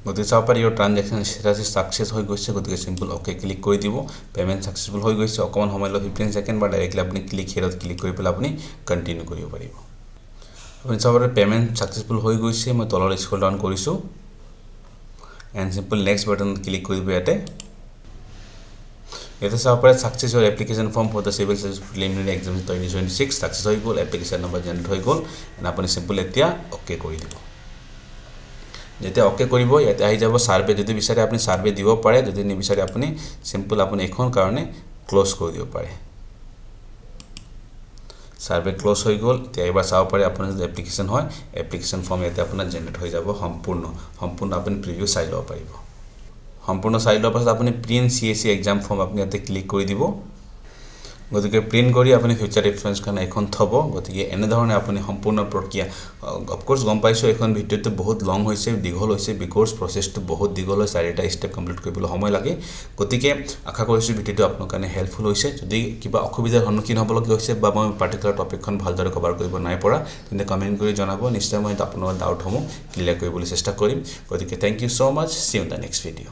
গতিকে চাব পাৰি, your transaction status success হৈ গৈছে। গতিকে চিম্পল অ'কে ক্লিক কৰি দিব। পে'মেণ্ট ছাকচেছফুল হৈ গৈছে। অকণমান সময় লয়, 15 ছেকেণ্ড, বা ডাইৰেক্টলি আপুনি ক্লিক হেয়াৰত ক্লিক কৰি পেলাই আপুনি কণ্টিনিউ কৰিব পাৰিব। আপুনি চাব পাৰে, পে'মেণ্ট ছাকচেছফুল হৈ গৈছে। মই তলত স্ক্ৰল ডাউন কৰিছোঁ এণ্ড চিম্পল নেক্সট বাটনত ক্লিক কৰি দিব ইয়াতে। ইয়াতে চাব পাৰে, success your application form for the civil service preliminary exam 2026 success হৈ গ'ল, এপ্লিকেশ্যন নম্বৰ জেনেৰেট হৈ গ'ল এণ্ড আপুনি চিম্পল এতিয়া অ'কে কৰি দিব। যেতিয়া অ'কে কৰিব, ইয়াতে আহি যাব ছাৰ্ভে। যদি বিচাৰে, আপুনি ছাৰ্ভে দিব পাৰে। যদি নিবিচাৰে, আপুনি চিম্পল আপুনি এইখন কাৰণে ক্ল'জ কৰি দিব পাৰে। ছাৰ্ভে ক্ল'জ হৈ গ'ল। এতিয়া এইবাৰ চাব পাৰে, আপোনাৰ যদি এপ্লিকেশ্যন হয়, এপ্লিকেশ্যন ফৰ্ম ইয়াতে আপোনাৰ জেনেৰেট হৈ যাব সম্পূৰ্ণ। সম্পূৰ্ণ আপুনি প্ৰিভিউ চাই ল'ব পাৰিব। সম্পূৰ্ণ চাই লোৱাৰ পাছত আপুনি print CSE exam form আপুনি ইয়াতে ক্লিক কৰি দিব। গতিকে প্ৰিণ্ট কৰি আপুনি ফিউচাৰ ৰেফাৰেঞ্চ কাৰণে এইখন থ'ব। গতিকে এনেধৰণে আপুনি সম্পূৰ্ণ প্ৰক্ৰিয়া, অফক'ৰ্ছ গম পাইছোঁ এইখন ভিডিঅ'টো বহুত লং হৈছে, দীঘল হৈছে, because প্ৰচেছটো বহুত দীঘল হয়, চাৰিটা ষ্টেপ কমপ্লিট কৰিবলৈ সময় লাগে। গতিকে আশা কৰিছোঁ ভিডিঅ'টো আপোনাৰ কাৰণে হেল্পফুল হৈছে। যদি কিবা অসুবিধাৰ সন্মুখীন হ'বলগীয়া হৈছে বা মই পাৰ্টিকুলাৰ টপিকখন ভালদৰে কভাৰ কৰিব নাই পৰা, তেন্তে কমেণ্ট কৰি জনাব। নিশ্চয় মই আপোনাৰ ডাউটসমূহ ক্লিয়াৰ কৰিবলৈ চেষ্টা কৰিম। গতিকে thank you so much, see in the next video.